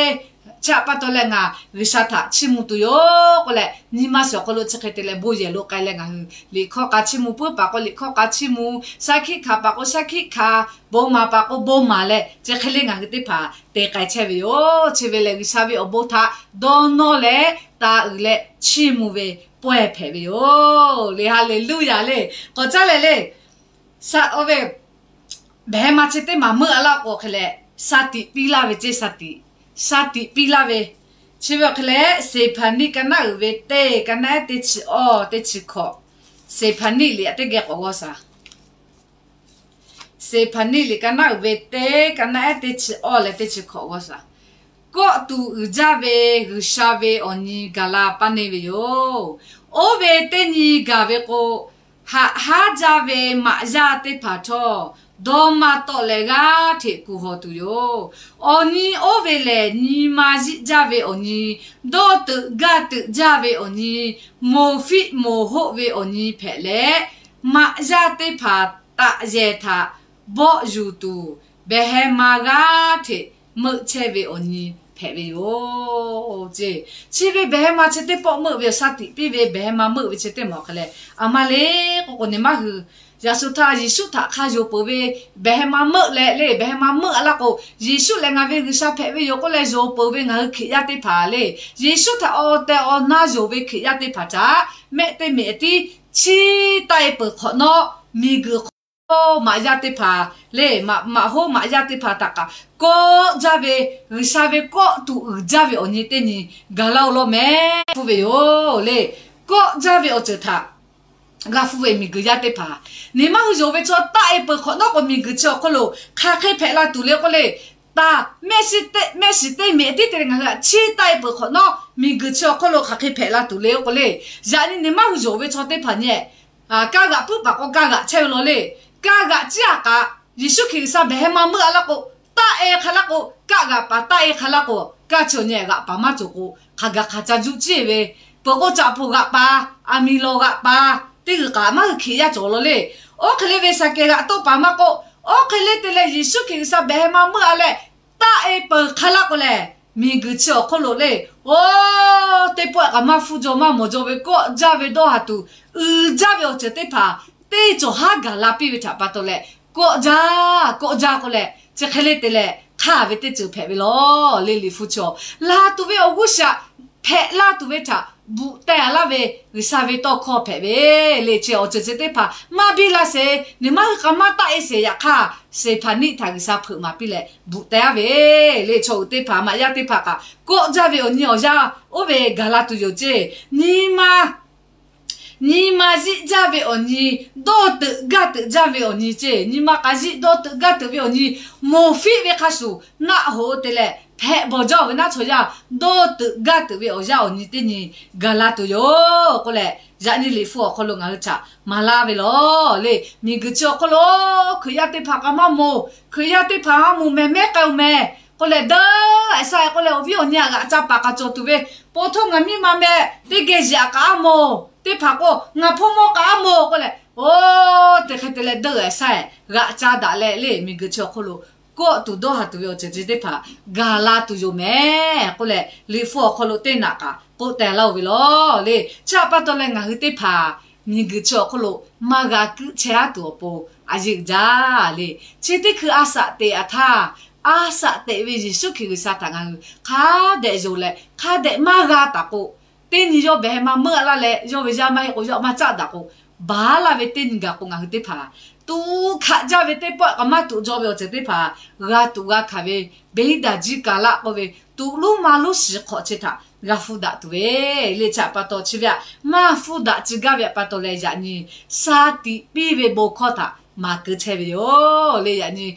chi htaꞈ pa taw leh ngaˬ G'uiˬsha htaꞈ chiˇ mvuh tuˬ yoˬ k'oˆ leh, nyi ma shiˍ awˬ hk'aw lo chi hk'e te leh bon yehˬ lo k'ai leh ngaˬ hui liꞈ hkawˇ k'a chiˇ mvuh, puiˉ paˍ k'o liꞈ hkawˇ k'a chiˇ mvuh, shaˉ hkiˆ hkanˍ paˍ k'o shaˉ hkiˆ hkanˍ, bon maˍ paˍ k'o bon maˍ leh, chi hk'e le ngaˬ hui teˇ hpaˍ te k'ai chehˇ ve yoˬ. Chi ve lehˬ G'uiˬsha ve awˬ bon htaꞈ dawˇ nawˇ leh taˍ uiˍ leh chiˇ mvuh ve pawehˇ hpehꞈ ve yoˬ le. Haˍleˍluˆyaˍ le. K'awꞈ caˉ leh le, sa oˇ ve behˬ heh ma chi teˇ ma meuˆ-a laˇ k'o hk'e leh, sha tiꞈ piˇ laˇ ve ce, sha tiꞈ, sha tiꞈ piˇ laˇ ve. Chi ve awˬ hk'e leh Seˍhpaˍniˆ ka naˉ uiˍ ve teˇ, ka naˉ ehˉ teˇ chi awˇ teˇ chi hkawꞈ, Seˍhpaˍniˆ liꞈ teˇ geh k'awꞈ g'aw shaˍ. Seˍhpaˍniˆ liꞈ ka naˉ uiˍ ve teˇ, ka naˉ ehˉ teˇ chi awˇ leh teˇ chi hkawꞈ g'aw shaˍ. Kawˆ tuˬ uiˍ jaˇ ve G'uiˬsha ve awˬ nyi gaˬ la paˇ neˇ ve yoˬ. Oˇ ve teˇ nyi gaˬ ve k'o, haꞈ haˉ jaˇ ve maꞈ yaˇ teˇ hpaˍ htawˇ, dawˇ maˇ tawˆ leh g'aˇ hteꞈ kuˬ hawˬ tuˬ yoˬ. Awˬ nyi oˇ ve lehˬ, nyi ma ziˆ jaˇ ve awˬ nyi, dawˇ teuꞈ gaˇ teuꞈ jaˇ ve awˬ nyi, moˍ fiˆ moˍ hoˆ ve awˬ nyi hpehꞈ leh, maꞈ yaˇ teˇ hpaˍ taꞈ yehˬ htaꞈ bawˆ yuˬ tuˬ, behˬ heh ma g'aˇ hteꞈ meuˆ chehˇ ve awˬ nyi hpehꞈ ve yoˬ ce. Chi ve behˬ heh ma chi teˇ pawˆ meuˆ ve awˬ sha tiꞈ piˇ ve behˬ heh ma meuˆ ve chi teˇ ma awˬ hk'e leh, a ma le k'oˆ k'o nyi ma hui yaꞈ shu htaˇ Yeˍsuˆ htaꞈ hk'a yonˍ peuˬ ve behˬ heh ma meuˆ leh le, behˬ heh ma meuˆ-a laˇ k'o, Yeˍsuˆ lehˬ ngaˬ ve G'uiˬsha hpehꞈ ve yoˬ k'oˆ leh yonˍ peuˬ ve ngaˬ hui Hkriꞈ yaˇ teˇ hpaˍ le, Yeˍsuˆ htaꞈ awˬ tehˬ awˬ na yonˍ ve Hkriꞈ yaˇ teˇ hpaˍ htaꞈ mehˆ teˇ mehꞈ tiˉ chiˇ taˆ-e peuˬ hk'awꞈ nawˉ, miˬguiˬ hk'oˆ maꞈ yaˇ teˇ hpaˍ le, maꞈ hoˉ maꞈ yaˇ teˇ hpaˍ htaꞈ kaꞈ kawˆ jaˇ ve, G'uiˬsha ve kawˆ tuˬ uiˍ jaˇ ve awˬ nyi teˇ nyi gaˬ la-o law mehˍ hpu ve yoˬ le. Kawˆ jaˇ ve awˬ ceuˬ htaꞈ g'a hpu ve miˬguiˬ yaˇ teˇ hpaˍ, nyi ma hui yonˍ ve chaw taˆ-e peuˬ hk'awꞈ nawˉ k'o, miˬguiˬ chi awˬ hk'oˆ lo hk'aˬ hk'e hpehꞈ la tuˬ le k'oˆ le. Taˇ mehˆ shiˍ teˇ mehꞈ tiˉ te leh ngaˬ hui htaꞈ chiˇ taˆ-e peuˬ hk'awꞈ nawˉ, miˬguiˬ chi awˬ hk'oˆ lo hk'aˬ hk'e hpehꞈ la tuˬ le k'oˆ le. Yaꞈ nyi nyi ma hui yonˍ ve chaw teˇ hpaˍ nyi kaˇ g'aꞈ puiˉ paˍ k'o kaˇ g'aꞈ chehˇ ve law le. Kaˇ g'aꞈ ciˉ a kaꞈ, Yeˍsuˆ Hkriꞈ G'uiˬsha behˬ heh ma meuˆ a laˇ k'o, taˆ e hk'a laˇ k'o, kaˆ g'aꞈ paˍ taˆ e hk'a laˇ k'o, kaˇ chi awˬ nyi g'aꞈ paˍ maˇ cawˬ k'o, hk'aˬ gaˬ hk'aˬ ca juˆ ciˉ ve, peuˬ k'o caꞈ poˬ g'aꞈ paˍ, aˬ miˍ lawˬ g'aꞈ paˍ, teˇ g'uiˬ kaꞈ maˇ hui hkiꞈ yaˇ cawˬ law le. Oˇ hk'e le ve shaˍ kehˬ g'aꞈ tawˇ paˍ maˇ k'oˆ, oˇ hk'e le te leh Yeˍsuˆ Hkriꞈ G'uiˬsha behˬ heh ma meuˆ a leh, taˆ e peuˬ hk'a laˇ k'o lehˬ, miˬguiˬ chi awˬ hk'oˆ lo le, oˇ teˇ pawˆ kaꞈ maˇ hpuˇ jaw maˇ mawˬ jaw ve kawˆ jaˇ ve dawˇ haˍ tuˬ uiˍ jaˇ ve awˬ ceuˬ teˇ hpaˍ, teˇ cawˬ haˉ gaˬ la piˇ ve htaꞈ pa taw leh, kawˆ jaˇ kawˆ jaˇ k'oˆ leh, chi hk'e le te leh hk'aˇ ve teˇ ceuˬ hpehꞈ ve law le. Liꞈ hpu chi awˬ laˬ tuˬ ve awˬ g'uˇ shaꞈ hpehꞈ laˇ tuˬ ve htaꞈ bvuhꞈ teh a laˇ ve G'uiˬsha ve tawˇ hkawˇ hpehꞈ ve le. Chi awˬ ceuˬ chi teˇ hpaˍ maˇ biˇ la sheˍ, neˬ maˇ hui k'a maˇ taˆ e sheˍ. Yaꞈ hk'aˇ, Seˍhpaˍniˆ htaꞈ G'uiˬsha hpeuꞈ maˍ piˇ leh bvuhꞈ teh a ve le. Chaw uiˍ teˇ hpaˍ, maꞈ yaˇ teˇ hpaˍ kaꞈ kawˆ jaˇ ve awˬ nyi awˬ yanˇ oˇ ve gaˬ la tuˬ yoˬ ceˇ. Nyi ma nyi ma ziˆ jaˇ ve awˬ nyi, dawˇ teuꞈ gaˇ teuꞈ jaˇ ve awˬ nyi ceˇ. Nyi ma k'a ziˆ dawˇ teuꞈ gaˇ teuꞈ ve awˬ nyi, moˍ fiˆ ve hk'a shuˍ naˆ hoꞈ te leh hpehꞈ bawˬ jaˇ ve naˆ chaw yaˇ dawˇ teuꞈ gaˇ teuꞈ ve awˬ yanˇ awˬ nyi teˇ nyi gaˬ la tuˬ yoˬ k'oˆ leh, yaꞈ nyi Liꞈ hpu awˬ hk'aw lo ngaˬ hui htaꞈ maˍ laˇ ve law le. Miˬguiˬ chi awˬ hk'oˆ lo Hkriꞈ yaˇ teˇ hpaˍ k'a maˇ moˍ, Hkriꞈ yaˇ teˇ hpaˍ maˇ moˍ mehˍ mehˉ k'ai oˬ mehˍ k'oˆ leh, dawˇ a sha k'oˆ leh, awˬ viˉ awˬ nyi aꞈ g'aꞈ ca paˍ k'aꞈ cawˬ tuˬ ve, paw htoˇ ngaˬ miˇ ma meh teˇ geh yeꞈ aꞈ kaꞈ a moˍ, teˇ hpaˍ k'o ngaˬ hpawˇ mawˇ kaꞈ a moˍ k'oˆ leh, oˇ teˇ hk'e te leh dawˇ a sha g'aꞈ ca daꞈ leh le, miˬguiˬ chi awˬ hk'oˆ lo kawˆ tuˬ dawˇ haˍ tuˬ ve awˬ ceuˬ chi teˇ hpaˍ gaˬ la tuˬ yoˬ mehˍ k'oˆ leh, Liꞈ hpu awˬ hk'aw lo teˇ naꞈ kaꞈ k'oˆ teh laˇ oˬ ve law le. Chi htaꞈ pa taw leh ngaˬ hui teˇ hpaˍ miˬguiˬ chi awˬ hk'oˆ lo maˇ g'a kuˆ chehˇ a tuˬ awˬ pon a yeˇ uiˍ jaˇ le. Chi teˇ hkui a shaꞈ teꞈ aꞈ htaˇ, a shaꞈ teꞈ ve Yeˍsuˆ Hkriꞈ G'uiˬsha htaꞈ ngaˬ hui hk'a dehꞈ yonˍ leh hk'a dehꞈ maˇ g'a taˍ k'o, teˇ nyi yawˇ behˬ heh ma meuˆ laˇ leh yawˇ ve yaˇ maˇ heˆ k'o yawˇ maˇ caˆ daꞈ k'o, baˬ laˇ ve teˇ nyi gaˬ k'o ngaˬ hui teˇ hpaˍ tuꞈ hkaꞈ jaˇ ve teˇ pawˆ kaꞈ maˇ tuꞈ jaw ve awˬ ceuˬ teˇ hpaˍ g'a tuꞈ g'a hkanˍ ve, beˇ daꞈ jiˇ kaˍ laˆ k'oˆ ve tuꞈ lonˉ ma lonˉ shiˍ hk'awꞈ chi htaꞈ g'a hpuˇ daꞈ tuˬ ve le. Chi htaꞈ pa taw chi ve aꞈ maˇ hpuˇ daꞈ tcuh gaˇ ve aꞈ pa taw leh yaꞈ nyi sha tiꞈ piˇ ve bon hkawˇ htaꞈ maˍ keu chehˇ ve yoˬ le. Yaꞈ nyi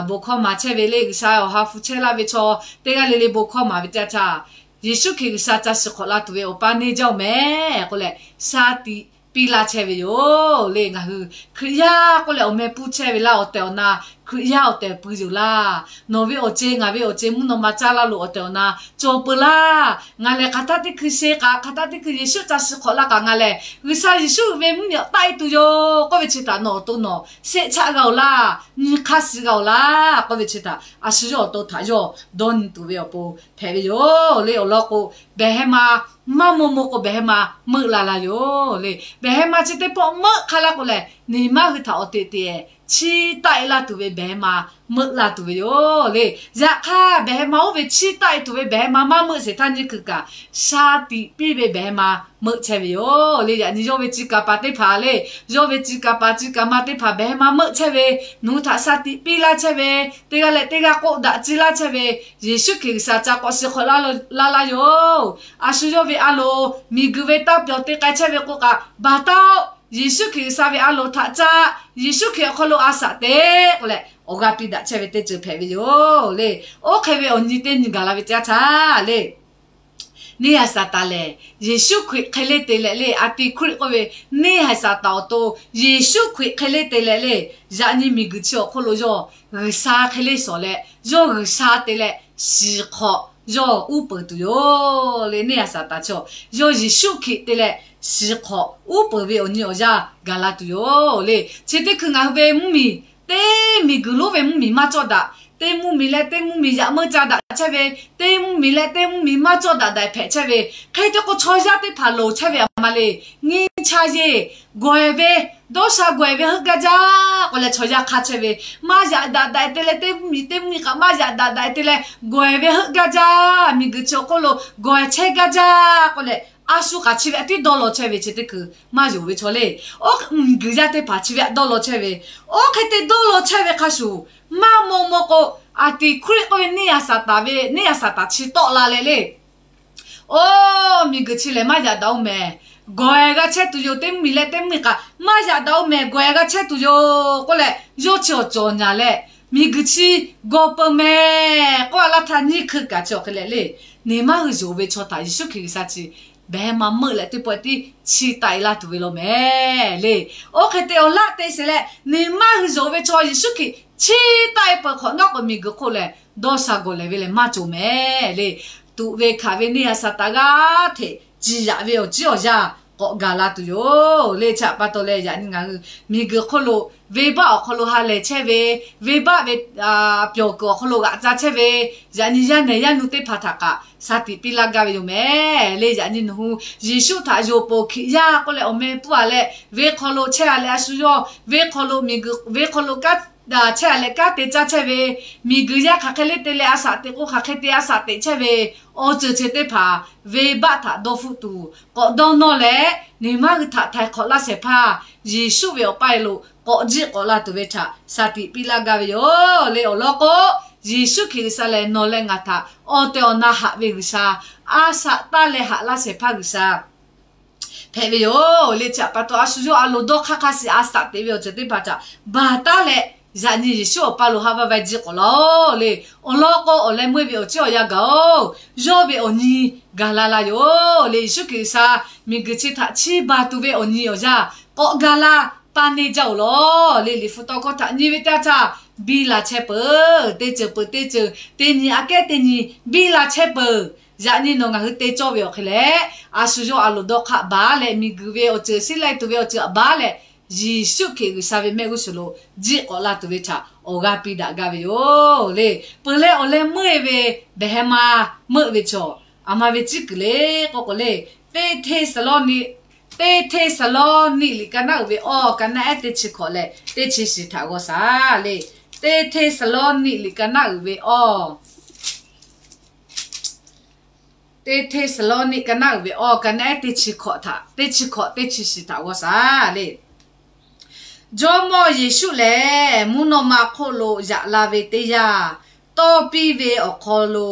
bon hkawˇ maˍ chehˇ ve le, G'uiˬsha awˬ ha hpu chehˇ laˇ ve chaw teˇ g'aˇ le le bon hkawˇ maˍ ve teˇ yanˇ htaˇ, Yeˍsuˆ Hkriꞈ G'uiˬsha ca shiˍ hk'awꞈ la tuˬ ve awˬ pa neˇ jaˇ oˬ mehˍ k'oˆ leh, sha tiꞈ piˇ laˇ chehˇ ve yoˬ le. Ngaˬ hui Hkriꞈ yaˇ k'oˆ leh awˬ meh pfuhˇ chehˇ ve laˇ awˬ tehˬ awˬ na, Hkriꞈ yaˇ awˬ tehˬ awˬ pui yoˬ laˇ. Nawˬ ve awˬ ceuˬ ngaˬ ve awˬ ceuˬ mvuhˇ naw ma caˇ laˇ lo awˬ tehˬ awˬ na cawˬ peuˬ laˇ. Ngaˬ lehˬ hk'aˬ htaˇ teˇ hkui she kaꞈ, hk'aˬ htaˇ teˇ hkui Yeˍsuˆ ca shiˍ hk'awꞈ la kaꞈ ngaˬ lehˬ G'uiˬsha Yeˍsuˆ ve mvuhˇmiˬ awˬ taˆ e tuˬ yoˬ k'oˆ ve chi htaꞈ nawˬ awˬ to nawˬ shehˆ chaˆ g'a oˬ laˇ, nyi hk'aˇ suh g'a oˬ laˇ k'oˆ ve chi htaꞈ a shu yawˇ awˬ to htaꞈ yawˇ dawˇ nyi tuˬ ve awˬ pon hpehꞈ ve yoˬ le. Awˬ lawn k'o, behˬ heh ma maˇ maw maw k'o behˬ heh ma meuˆ la la yoˬ le. Behˬ heh ma chi teˇ pawˆ meuˆ hk'a laˇ k'o lehˬ, neˬ maˇ hui htaꞈ awˬ teꞈ teꞈ chiˇ taˆ e laˇ tuˬ ve behˬ heh ma meuˆ la tuˬ ve yoˬ le. Yaꞈ hk'aˇ, behˬ heh ma oˇ ve chiˇ taˆ e tuˬ ve behˬ heh ma maˇ meuˆ sheˍ htaˇ nyiˇ hkui kaꞈ sha tiꞈ piˇ ve behˬ heh ma meuˆ chehˇ ve yoˬ le. Yaꞈ nyi yawˇ ve ci kaˍ paˍ teˇ hpaˍ le, yawˇ ve ci kaˍ paˍ ci kaˍ ma teˇ hpaˍ behˬ heh ma meuˆ chehˇ ve, nawˬ hui htaꞈ sha tiꞈ piˇ laˇ chehˇ ve, teˇ g'aˇ leh teˇ g'aˇ k'oˆ daꞈ tcuh laˇ chehˇ ve, Yeˍsuˆ Hkriꞈ G'uiˬsha ca k'awꞈ shiˍ hk'awꞈ laˇ laˇ yoˬ. A shu yawˇ ve a loˍ miˬguiˬ ve taˇ pyawˬ te k'ai chehˇ ve k'o kaꞈ, baˬ taˉ-oˆ. Yeˍsuˆ Hkriꞈ G'uiˬsha ve a loˍ htaꞈ caˇ, Yeˍsuˆ Hkriꞈ awˬ hk'aw lo a shaꞈ teꞈ k'oˆ leh awˬ g'aˇ piˇ daꞈ chehˇ ve teˇ ceuˬ hpehꞈ ve yoˬ le. Oˇ hk'e ve awˬ nyi teˇ nyi gaˬ la ve teˇ yanˇ htaˇ le, neˇ haiˬ Saˍtanˍ lehˬ, Yeˍsuˆ Hkriꞈ hk'e le te leh le, antichrist k'oˆ ve neˇ haiˬ Saˍtanˍ awˬ to Yeˍsuˆ Hkriꞈ hk'e le te leh le, yaꞈ nyi miˬguiˬ chi awˬ hk'oˆ lo yawˇ G'uiˬsha hk'e le shawˍ leh, yawˇ G'uiˬsha te leh shiˍ hk'awꞈ yawˇ uˉ peunˍ tuˬ yoˬ le. Neˇ haiˬ Saˍtanˍ chaw yawˇ Yeˍsuˆ Hkriꞈ te leh shiˍ hk'awꞈ uˉ peunˍ ve awˬ nyi awˬ yanˇ gaˬ la tuˬ yoˬ le. Chi teˇ hkui ngaˬ hui ve mvuhˇmiˬ, teˇ miˬguiˬ lonˉ ve mvuhˇmiˬ maˇ cawˇ daꞈ. Teˇ mvuhˇmiˬ leh teˇ mvuhˇmiˬ yaꞈ meuˇ ca daꞈ chehˇ ve, teˇ mvuhˇmiˬ leh teˇ mvuhˇmiˬ maˇ cawˇ daꞈ daꞈ hpehꞈ chehˇ ve, hk'e te k'o chaw yaˇ teˇ hpaˍ loˍ chehˇ ve aˬ ma le. Nyi cha yeˬ gawˬ ehˬ ve, dawˇ sha gawˬ ehˬ ve heuˆ gaˇ jaˇ k'oˆ leh chaw yaˇ hk'a chehˇ ve, maˇ yaꞈ daꞈ daꞈ te leh teˇ mvuhˇmiˬ teˇ mvuhˇmiˬ kaꞈ maˇ yaꞈ daꞈ daꞈ te leh gawˬ ehˬ ve heuˆ gaˇ jaˇ, miˬguiˬ chi awˬ hk'oˆ lo gawˬ ehˬ chehˇ gaˇ jaˇ k'oˆ leh, a shu kaꞈ chi ve aꞈ tiˉ dawˇ law chehˇ ve chi teˇ hkui maˇ yonˍ ve chaw le. Oˇ miˬguiˬ yaˇ teˇ hpaˍ chi ve aꞈ dawˇ law chehˇ ve, oˇ hk'e te dawˇ law chehˇ ve hk'a shuˍ, maˇ maw maw k'o, antichrist k'oˆ ve neˇ haiˬ Saˍtanˍ ve neˇ haiˬ Saˍtanˍ chi tawˆ la leh le, oˇ miˬguiˬ chi lehˬ maˇ yaꞈ daꞈ oˇ mehˍ, gawˬ ehˬ g'a chehˇ tuˬ yoˬ, teˇ mvuhˇmiˬ leh teˇ mvuhˇmiˬ kaꞈ maˇ yaꞈ daꞈ oˇ mehˍ, gawˬ ehˬ g'a chehˇ tuˬ yoˬ k'oˆ leh, yawˇ chi awˬ cawˬ nyaˬ leh, miˬguiˬ chi gawˬ peuˬ mehˍ k'oˆ a laˇ htaˇ nyiˇ hkui kaꞈ chi awˬ hk'e leh le, neˬ maˇ hui yonˍ ve chaw htaꞈ Yeˍsuˆ Hkriꞈ G'uiˬsha chi behˬ heh ma meuˆ leh teˇ pawˆ tiˉ chiˇ taˆ e laˇ tuˬ ve law mehˍ le. Oˇ hk'e te awˬ laˆ te sheˍ leh, neˬ maˇ hui yonˍ ve chaw Yeˍsuˆ Hkriꞈ chiˇ taˆ e peuˬ hk'awꞈ nawˉ k'o, miˬguiˬ hk'oˆ lehˬ dawˇ sha gawˬ lehˬ ve lehˬ maˇ cawˬ mehˍ le. Tuꞈ ve hkanˍ ve neˇ haiˬ Saˍtanˍ g'aˇ hteꞈ ciˍ yaꞈ ve awˬ ciˉ awˬ yanˇ k'awꞈ gaˬ la tuˬ yoˬ le. Chi htaꞈ pa taw leh, yaꞈ nyi ngaˬ hui miˬguiˬ hk'oˆ lo venˇbaˆ awˬ hk'aw lo ha lehˬ chehˇ ve, venˇbaˆ ve pyawˬ kuiˬ awˬ hk'aw lo g'aꞈ ca chehˇ ve, yaꞈ nyi yaˇ nehˬ yaˇ nu teˇ hpaˍ htaꞈ kaꞈ shaˍ tiꞈ piˇ laˇ gaˇ ve yoˬ mehˍ le. Yaꞈ nyi nawˬ hui Yeˍsuˆ htaꞈ yonˍ peuˬ Hkriꞈ yaˇ k'oˆ leh awˬ meh puˇ a leh, venˇ hk'aw lo chehˇ a leh a shu yawˇ, venˇ hk'aw lo miˬguiˬ, venˇ hk'aw lo kanˉ chehˇ a leh kanˉ te caˇ chehˇ ve, miˬguiˬ yaˇ hk'aˬ hk'e le te leh a shaꞈ teꞈ k'o hk'aˬ hk'e te a shaꞈ teꞈ chehˇ ve, awˬ ceuˬ chi teˇ hpaˍ venˇbaˆ htaꞈ dawˇ hpfuhˆ tuˬ k'awꞈ dawˇ nawˇ leh, neˬ maˇ hui htaꞈ htaiˍ hk'awꞈ laˇ shehˍ hpaˇ Yeˍsuˆ ve awˬ paˇ e lo k'awꞈ jiˆ k'awꞈ la tuˬ ve htaꞈ shaˍ tiꞈ piˇ laˇ gaˇ ve yoˬ le. Awˬ lawn k'o, Yeˍsuˆ Hkriꞈ G'uiˬsha lehˬ nawˬ leh ngaˬ htaꞈ awˬ tehˬ awˬ na haꞈ ve G'uiˬsha, a shaꞈ taˇ leh haꞈ laˇ shehˍ hpaˇ G'uiˬsha hpehꞈ ve yoˬ le. Chi htaꞈ pa taw a shu yawˇ a loˍ dawˇ hk'aˇ hk'aˇ shiˍ a shaꞈ teꞈ ve awˬ ceuˬ teˇ hpaˍ htaꞈ baˬ taˉ leh, yaꞈ nyi Yeˍsuˆ awˬ paˇ lo ha vaˇ vaˇ jiˆ k'awꞈ laˇ-oˬ le. Awˬ lawn k'o, awˬ leh meuˇ ve awˬ ciˉ awˬ yanˇ gaˬ-oˬ, yawˇ ve awˬ nyi gaˬ la la yoˬ le. Yeˍsuˆ Hkriꞈ G'uiˬsha miˬguiˬ chi htaꞈ chiˇ baˬ tuˬ ve awˬ nyi awˬ yanˇ k'awꞈ gaˬ la pa neˇ jaˇ-oˬ law le. Liꞈ hpu tawˇ hkawˇ htaꞈ nyi ve teˇ yanˇ htaˇ, biˇ la chehˇ peuˬ, teˇ ceuˬ peuˬ teˇ ceuˬ, teˇ nyi aꞈ kehˉ teˇ nyi biˇ la chehˇ peuˬ. Yaꞈ nyi nawˬ ngaˬ hui te cawˇ ve awˬ hk'e leh, a shu yawˇ a loˍ dawˇ hk'aˇ baˬ leh, miˬguiˬ ve awˬ ceuˬ, sheˉ lai tuˬ ve awˬ ceuˬ htaꞈ baˬ leh, Yeˍsuˆ Hkriꞈ G'uiˬsha ve mehˆ g'uˇ suhˍ lo jiˆ k'awꞈ la tuˬ ve htaꞈ awˬ g'aˇ piˇ daꞈ gaˇ ve yoˬ le. Peuˬ leh awˬ leh meuˇ e ve behˬ heh ma meuˆ ve chaw, aˬ ma ve ciˉ kuiˬ le k'oˆ k'o le, Teˇ Hteˇsaˍlawˇniˆ, Teˇ Hteˇsaˍlawˇniˆ liꞈ ka naˉ uiˍ ve awˇ, ka naˉ ehˉ teˇ chi hkawꞈ leh teˇ chi shiˍ htaꞈ g'aw shaˍ le. Teˇ Hteˇsaˍlawˇniˆ liꞈ ka naˉ uiˍ ve awˇ, Teˇ Hteˇsaˍlawˇniˆ ka naˉ uiˍ ve awˇ, ka naˉ ehˉ teˇ chi hkawꞈ htaꞈ, teˇ chi hkawꞈ teˇ chi shiˍ htaꞈ g'aw shaˍ le. Jawˇmawˇ Yeˍsuˆ lehˬ, mvuhˇ naw ma hk'oˆ lo yaꞈ la ve teˇ yanˇ, tawˇ piˇ ve awˬ hk'aw lo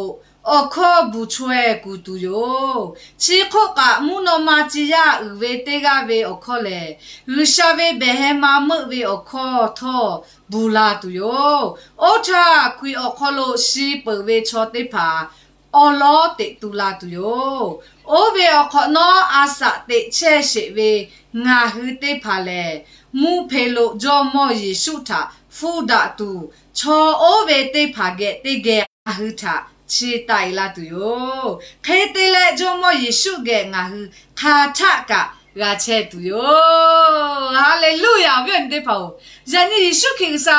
awˬ hkawˇ bvuhˬ chaweh kuˬ tuˬ yoˬ. Chi hk'oˆ kaꞈ, mvuhˇ naw ma ci yaˇ uiˍ ve teˇ g'aˇ ve awˬ hkawˇ lehˬ, G'uiˬsha ve behˬ heh ma meuˆ ve awˬ hkawˇ htawˇ bvuhˬ la tuˬ yoˬ. Oˇ htaˇ, hkui awˬ hk'aw lo shi peuˬ ve chaw teˇ hpaˍ awˬ lawˉ teꞈ tu la tuˬ yoˬ. Oˇ ve awˬ hk'awꞈ nawˉ a shaꞈ teꞈ chehˇ sheˍ ve ngaˬ hui teˇ hpaˍ lehˬ, mvuhˇ hpe lo Jawˇmawˇ Yeˍsuˆ htaꞈ hpfuhˇ daꞈ tuˬ, chaw oˇ ve teˇ hpaˍ geh teˇ geh ngaˬ hui htaꞈ chi taˆ e laˇ tuˬ yoˬ. Hk'e te leh, Jawˇmawˇ Yeˍsuˆ geh ngaˬ hui hk'aˬ htaˆ kaꞈ g'a chehˇ tuˬ yoˬ. Haˍleˍluˆyaˍ. Awˬ viˉ awˬ nyi teˇ hpaˍ-oˬ, yaꞈ nyi Yeˍsuˆ Hkriꞈ G'uiˬsha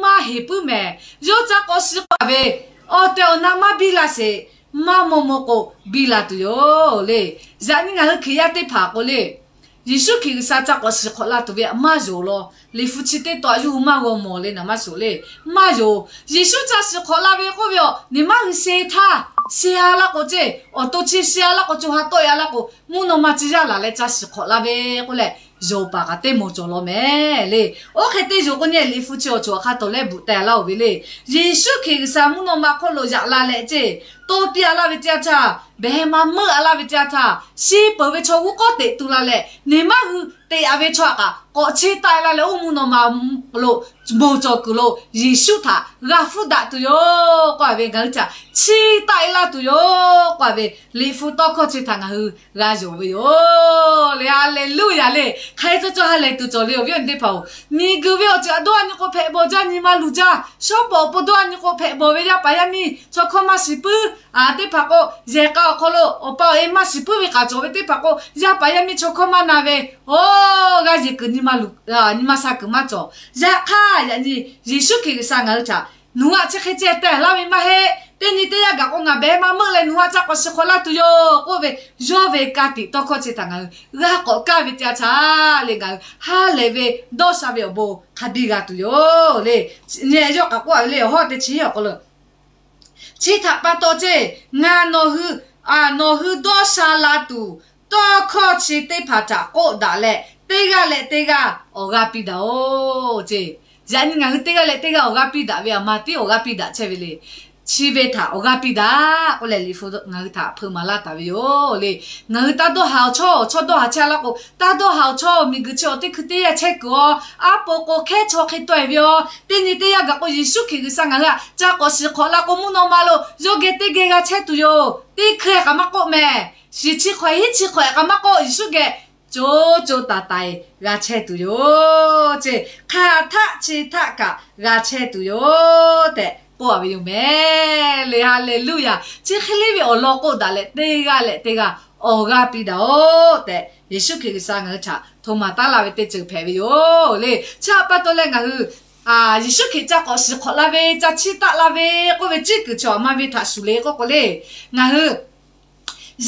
maˇ heˍ puiˉ mehˍ. Yawˇ ca k'awꞈ shiˍ k'oˆ ve, awˬ tehˬ awˬ na maˇ biˇ la sheˍ, maˇ maw maw k'o biˇ la tuˬ yoˬ le. Yaꞈ nyi ngaˬ hui Hkriꞈ yaˇ teˇ hpaˍ k'o le, Yeˍsuˆ Hkriꞈ G'uiˬsha ca k'awꞈ shiˍ hk'awꞈ la tuˬ ve maˇ yonˍ law. Liꞈ hpu chi teˇ taw a yawˇ hui maˇ g'aw mawˬ le naˍ maˇ shoˍ le. Maˇ yonˍ. Yeˍsuˆ ca shiˍ hk'awꞈ la ve k'oˆ ve aˬ, neˬ maˇ hui she htaˇ, she a laˇ k'o ceˇ, awˬ to chi she a laˇ k'o, co ha tawˆ e a laˇ k'o, mvuhˇ naw ma ci yaˇ laˬ leh ca shiˍ hk'awꞈ la ve k'oˆ leh, yonˍ paˍ kaꞈ teˇ mawˬ cawˬ law mehˍ le. Oˇ hk'e te yonˍ k'o nyi, Liꞈ hpu chi awˬ cawˬ hk'a tawˍ leh bvuhꞈ teh laˇ-oˬ ve le. Yeˍsuˆ Hkriꞈ G'uiˬsha mvuhˇ naw ma hk'oˆ lo yaꞈ la leh ceˇ, to piˇ a laˇ ve teˇ yanˇ htaˇ, behˬ heh ma meuˆ a laˇ ve teˇ yanˇ htaˇ, shi peuˬ ve chaw g'uˇ k'awˉ teꞈ tu la leh, neˬ maˇ hui teꞈ a ve chaw htaꞈ kaꞈ k'awꞈ cheˇ taˆ e laˇ leh, oˇ mvuhˇ naw ma lo bon cawˬ kuiˬ lo Yeˍsuˆ htaꞈ g'a hpfuhˇ daꞈ tuˬ yoˬ k'oˆ ve, ngaˬ hui htaꞈ chiˇ taˆ e laˇ tuˬ yoˬ k'oˆ ve, Liꞈ hpu tawˇ hkawˇ chi htaꞈ ngaˬ hui g'a yonˍ ve yoˬ le. Haˍleˍluˆyaˍ le. Hk'e te cawˇ ha lehˬ tuˬ cawˬ le, awˬ viˉ awˬ nyi teˇ hpaˍ-oˬ, miˬguiˬ ve awˬ ceuˬ htaꞈ dawˇ a nyi k'o hpehꞈ bawˬ jaˇ, nyi ma luˬ jaˇ. Shawˉ pawˍ awˬ pon dawˇ a nyi k'o hpehꞈ bawˬ ve yaˇ paˍ yaˇ miˇ chaw hkawˇ maˇ shiˍ puiˉ. Teˇ hpaˍ k'o, yehˬ k'a awˬ hk'aw lo awˬ pa awˬ e maˇ shiˍ puiˉ ve k'aꞈ cawˬ ve, teˇ hpaˍ k'o yaˇ paˍ yaˇ miˇ chaw hkawˇ maˇ na ve, oˇ g'aˇ yeˬ kuiˬ nyi ma luˬ, nyi ma sha kuiˬ maˇ cawˬ. Yaꞈ hk'aˇ, yaꞈ nyi Yeˍsuˆ Hkriꞈ G'uiˬsha ngaˬ hui htaꞈ nawˬ hui htaꞈ chi hk'e ceh tehˬ laˇ ve maˇ heˆ. Teˇ nyi teˇ yanˇ gaˬ k'o, ngaˬ behˬ heh ma meuˆ leh nawˬ hui htaꞈ ca k'awꞈ shiˍ hk'awꞈ laˇ tuˬ yoˬ k'oˆ ve, yawˇ ve ka tiꞈ tawˇ hkawˇ chi htaꞈ ngaˬ hui g'a k'awꞈ kaˇ ve teˇ yanˇ htaˇ le, ngaˬ hui ha lehˬ ve dawˇ sha ve awˬ bon hk'a biˇ g'a tuˬ yoˬ le. Nyi yawˇ k'aꞈ k'oˆ a ve le, awˬ hawˉ teˇ chi hiˉ awˬ hk'aw lo, chi htaꞈ pa taw ceˇ, ngaˬ nawˬ hui, nawˬ hui dawˇ sha la tuˬ, tawˇ hkawˇ chi teˇ hpaˍ htaꞈ k'oˆ daꞈ leh, teˇ g'aˇ leh teˇ g'aˇ awˬ g'aˇ piˇ daꞈ-oˬ ceˇ. Yaꞈ nyi ngaˬ hui teˇ g'aˇ leh teˇ g'aˇ awˬ g'aˇ piˇ daꞈ ve, aˬ ma tiˉ awˬ g'aˇ piˇ daꞈ chehˇ ve le. chi ve htaꞈ awˬ g'aˇ piˇ daꞈ k'oˆ leh, Liꞈ hpu ngaˬ hui htaꞈ hpeuꞈ maˍ laˇ taˍ ve yoˬ le. Ngaˬ hui taˇ dawˇ haˍ awˬ chawˇ, awˬ chawˇ dawˇ haˍ chehˇ a laˇ k'o, taˇ dawˇ haˍ awˬ chawˇ, miˬguiˬ chi awˬ teˇ hkui teˇ yanˇ chehˇ kuiˬ awˬ, aˉ po k'o hkehˉ chaw hk'e tawˆ e ve awˬ, teˇ nyi teˇ yanˇ gaˬ k'o, Yeˍsuˆ Hkriꞈ G'uiˬsha ngaˬ hui htaꞈ ca k'awꞈ shiˍ hk'awꞈ la k'o, mvuhˇ naw ma lo yawˇ geh teˇ geh g'a chehˇ tuˬ yoˬ. Teˇ hkui k'aꞈ maˇ k'oˆ mehˍ. Shiˍ chi hk'awꞈ hiˉ chi hk'awꞈ k'aꞈ maˇ k'oˆ, Yeˍsuˆ geh co co taiˍ taiˍ g'a chehˇ tuˬ yoˬ ce. Hk'aˬ htaˆ chi htaˆ kaꞈ g'a chehˇ tuˬ yoˬ tehꞈ k'oˆ a ve yoˬ mehˍ le. Haˍleˍluˇyaˬ. Chi hk'e le ve awˬ lawn k'oˆ daꞈ leh, teˇ g'aˇ leh teˇ g'aˇ awˬ g'aˇ piˇ daꞈ oꞈ tehꞈ, Yeˍsuˆ Hkriꞈ G'uiˬsha ngaˬ hui htaꞈ hto maˍ taˉ laˇ ve teˇ ceuˬ hpehꞈ ve yoˬ le. Chi pa taw leh ngaˬ hui Yeˍsuˆ Hkriꞈ ca k'awꞈ shiˍ hk'awꞈ la ve, ca chiˇ taˆ la ve k'oˆ ve, ciˉ kuiˬ chi awˬ ma ve htaꞈ shuˍ le k'oˆ k'o le, ngaˬ hui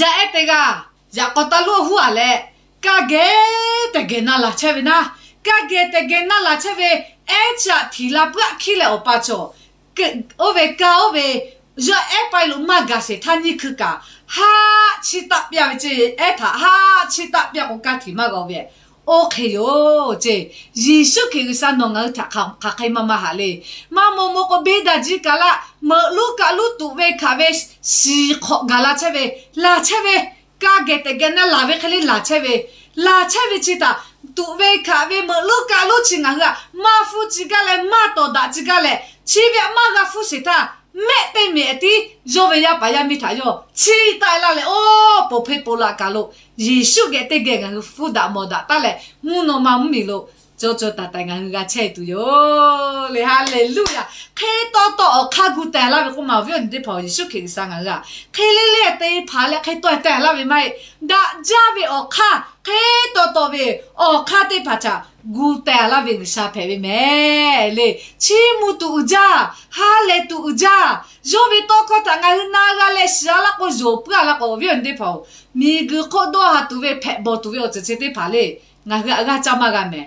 yaˇ ehˉ teˇ g'aˇ, yaꞈ k'aw taˇ lonˉ huˉ a leh, kaˇ geh tehˬ geh na laˬ chehˇ ve naˉ, kaˇ geh tehˬ geh na laˬ chehˇ ve, ehˉ chi htaꞈ htiˍ la puiˉ aꞈ hkiˉ leh awˬ pa cawˬ, oˇ ve kaˇ oˇ ve yawˇ ehˉ pa lo maˇ gaˬ sheˍ htaˇ nyiˇ hkui kaꞈ, haˆ chiˇ taˆ piˇ ve ce. Ehˉ htaꞈ haˆ chiˇ taˆ piˇ k'o, kaˇ htiˍ maˇ g'a ve. Oˇ hk'e yoˬ ce. Yeˍsuˆ Hkriꞈ G'uiˬsha nawˬ ngaˬ hui htaꞈ hk'aˬ hk'e maˇ maˇ haꞈ le. Maˇ maw maw k'o, beˇ daꞈ jiˇ kaꞈ laˇ, meuꞈ lonˉ kaˆ lonˉ tuꞈ ve hkanˍ ve shiˍ hk'awꞈ gaˬ la chehˇ ve, laˬ chehˇ ve, kaˇ geh tehˬ geh na laˬ ve hk'e le laˬ chehˇ ve, laˬ chehˇ ve chi htaꞈ tuꞈ ve hkanˍ ve meuꞈ lonˉ kaˆ lonˉ chi ngaˬ hui a maˇ hpuˇ ciˇ gaˇ leh, maˇ tawˍ daꞈ ciˇ gaˇ leh, chi ve htaꞈ maˇ g'a hpuˇ sheˍ htaˇ, mehˆ teˇ meꞈ tiˉ yawˇ ve yaˇ paˍ yaˇ miˇ htaꞈ yawˇ chiˇ taˆ e laˇ leh, oˇ poˬ hpeˇ poˬ laꞈ kaˬ lo Yeˍsuˆ geh teˇ geh ngaˬ hui hpuˇ daꞈ mawˬ daꞈ taˉ leh, mvuhˇ naw ma mvuhˇmiˬ lo co co taiˍ taiˍ ngaˬ hui g'a chehˇ tuˬ yoˬ le. Haˍleˍluˇyaˬ. Hk'e taw taw awˬ hk'aˇ gu teh laˇ ve k'oˆ ma, awˬ viˉ awˬ nyi teˇ hpaˍ, Yeˍsuˆ Hkriꞈ G'uiˬsha ngaˬ hui a hk'e le le te hpanˍ leh hk'e taw teh laˇ ve maˇ heˆ. Daꞈ jaˇ ve awˬ hk'aˇ, hk'e taw taw ve awˬ hk'aˇ teˇ hpaˍ htaꞈ gu teh laˇ ve G'uiˬsha hpehꞈ ve mehˍ le. Chiˇ mvuh tuˬ uiˍ jaˇ, ha lehˬ tuˬ uiˍ jaˇ. Yawˇ ve tawˇ hkawˇ htaꞈ ngaˬ hui na g'a leh shiˍ a laˇ k'o, yonˍ puiˉ a laˇ k'o, awˬ viˉ awˬ nyi teˇ hpaˍ-oˬ, miˬguiˬ hk'oˆ dawˇ ha tuˬ ve hpehꞈ bawˬ tuˬ ve awˬ ceuˬ chi teˇ hpaˍ le, ngaˬ hui a g'aˇ caˇ maˇ g'a mehˍ.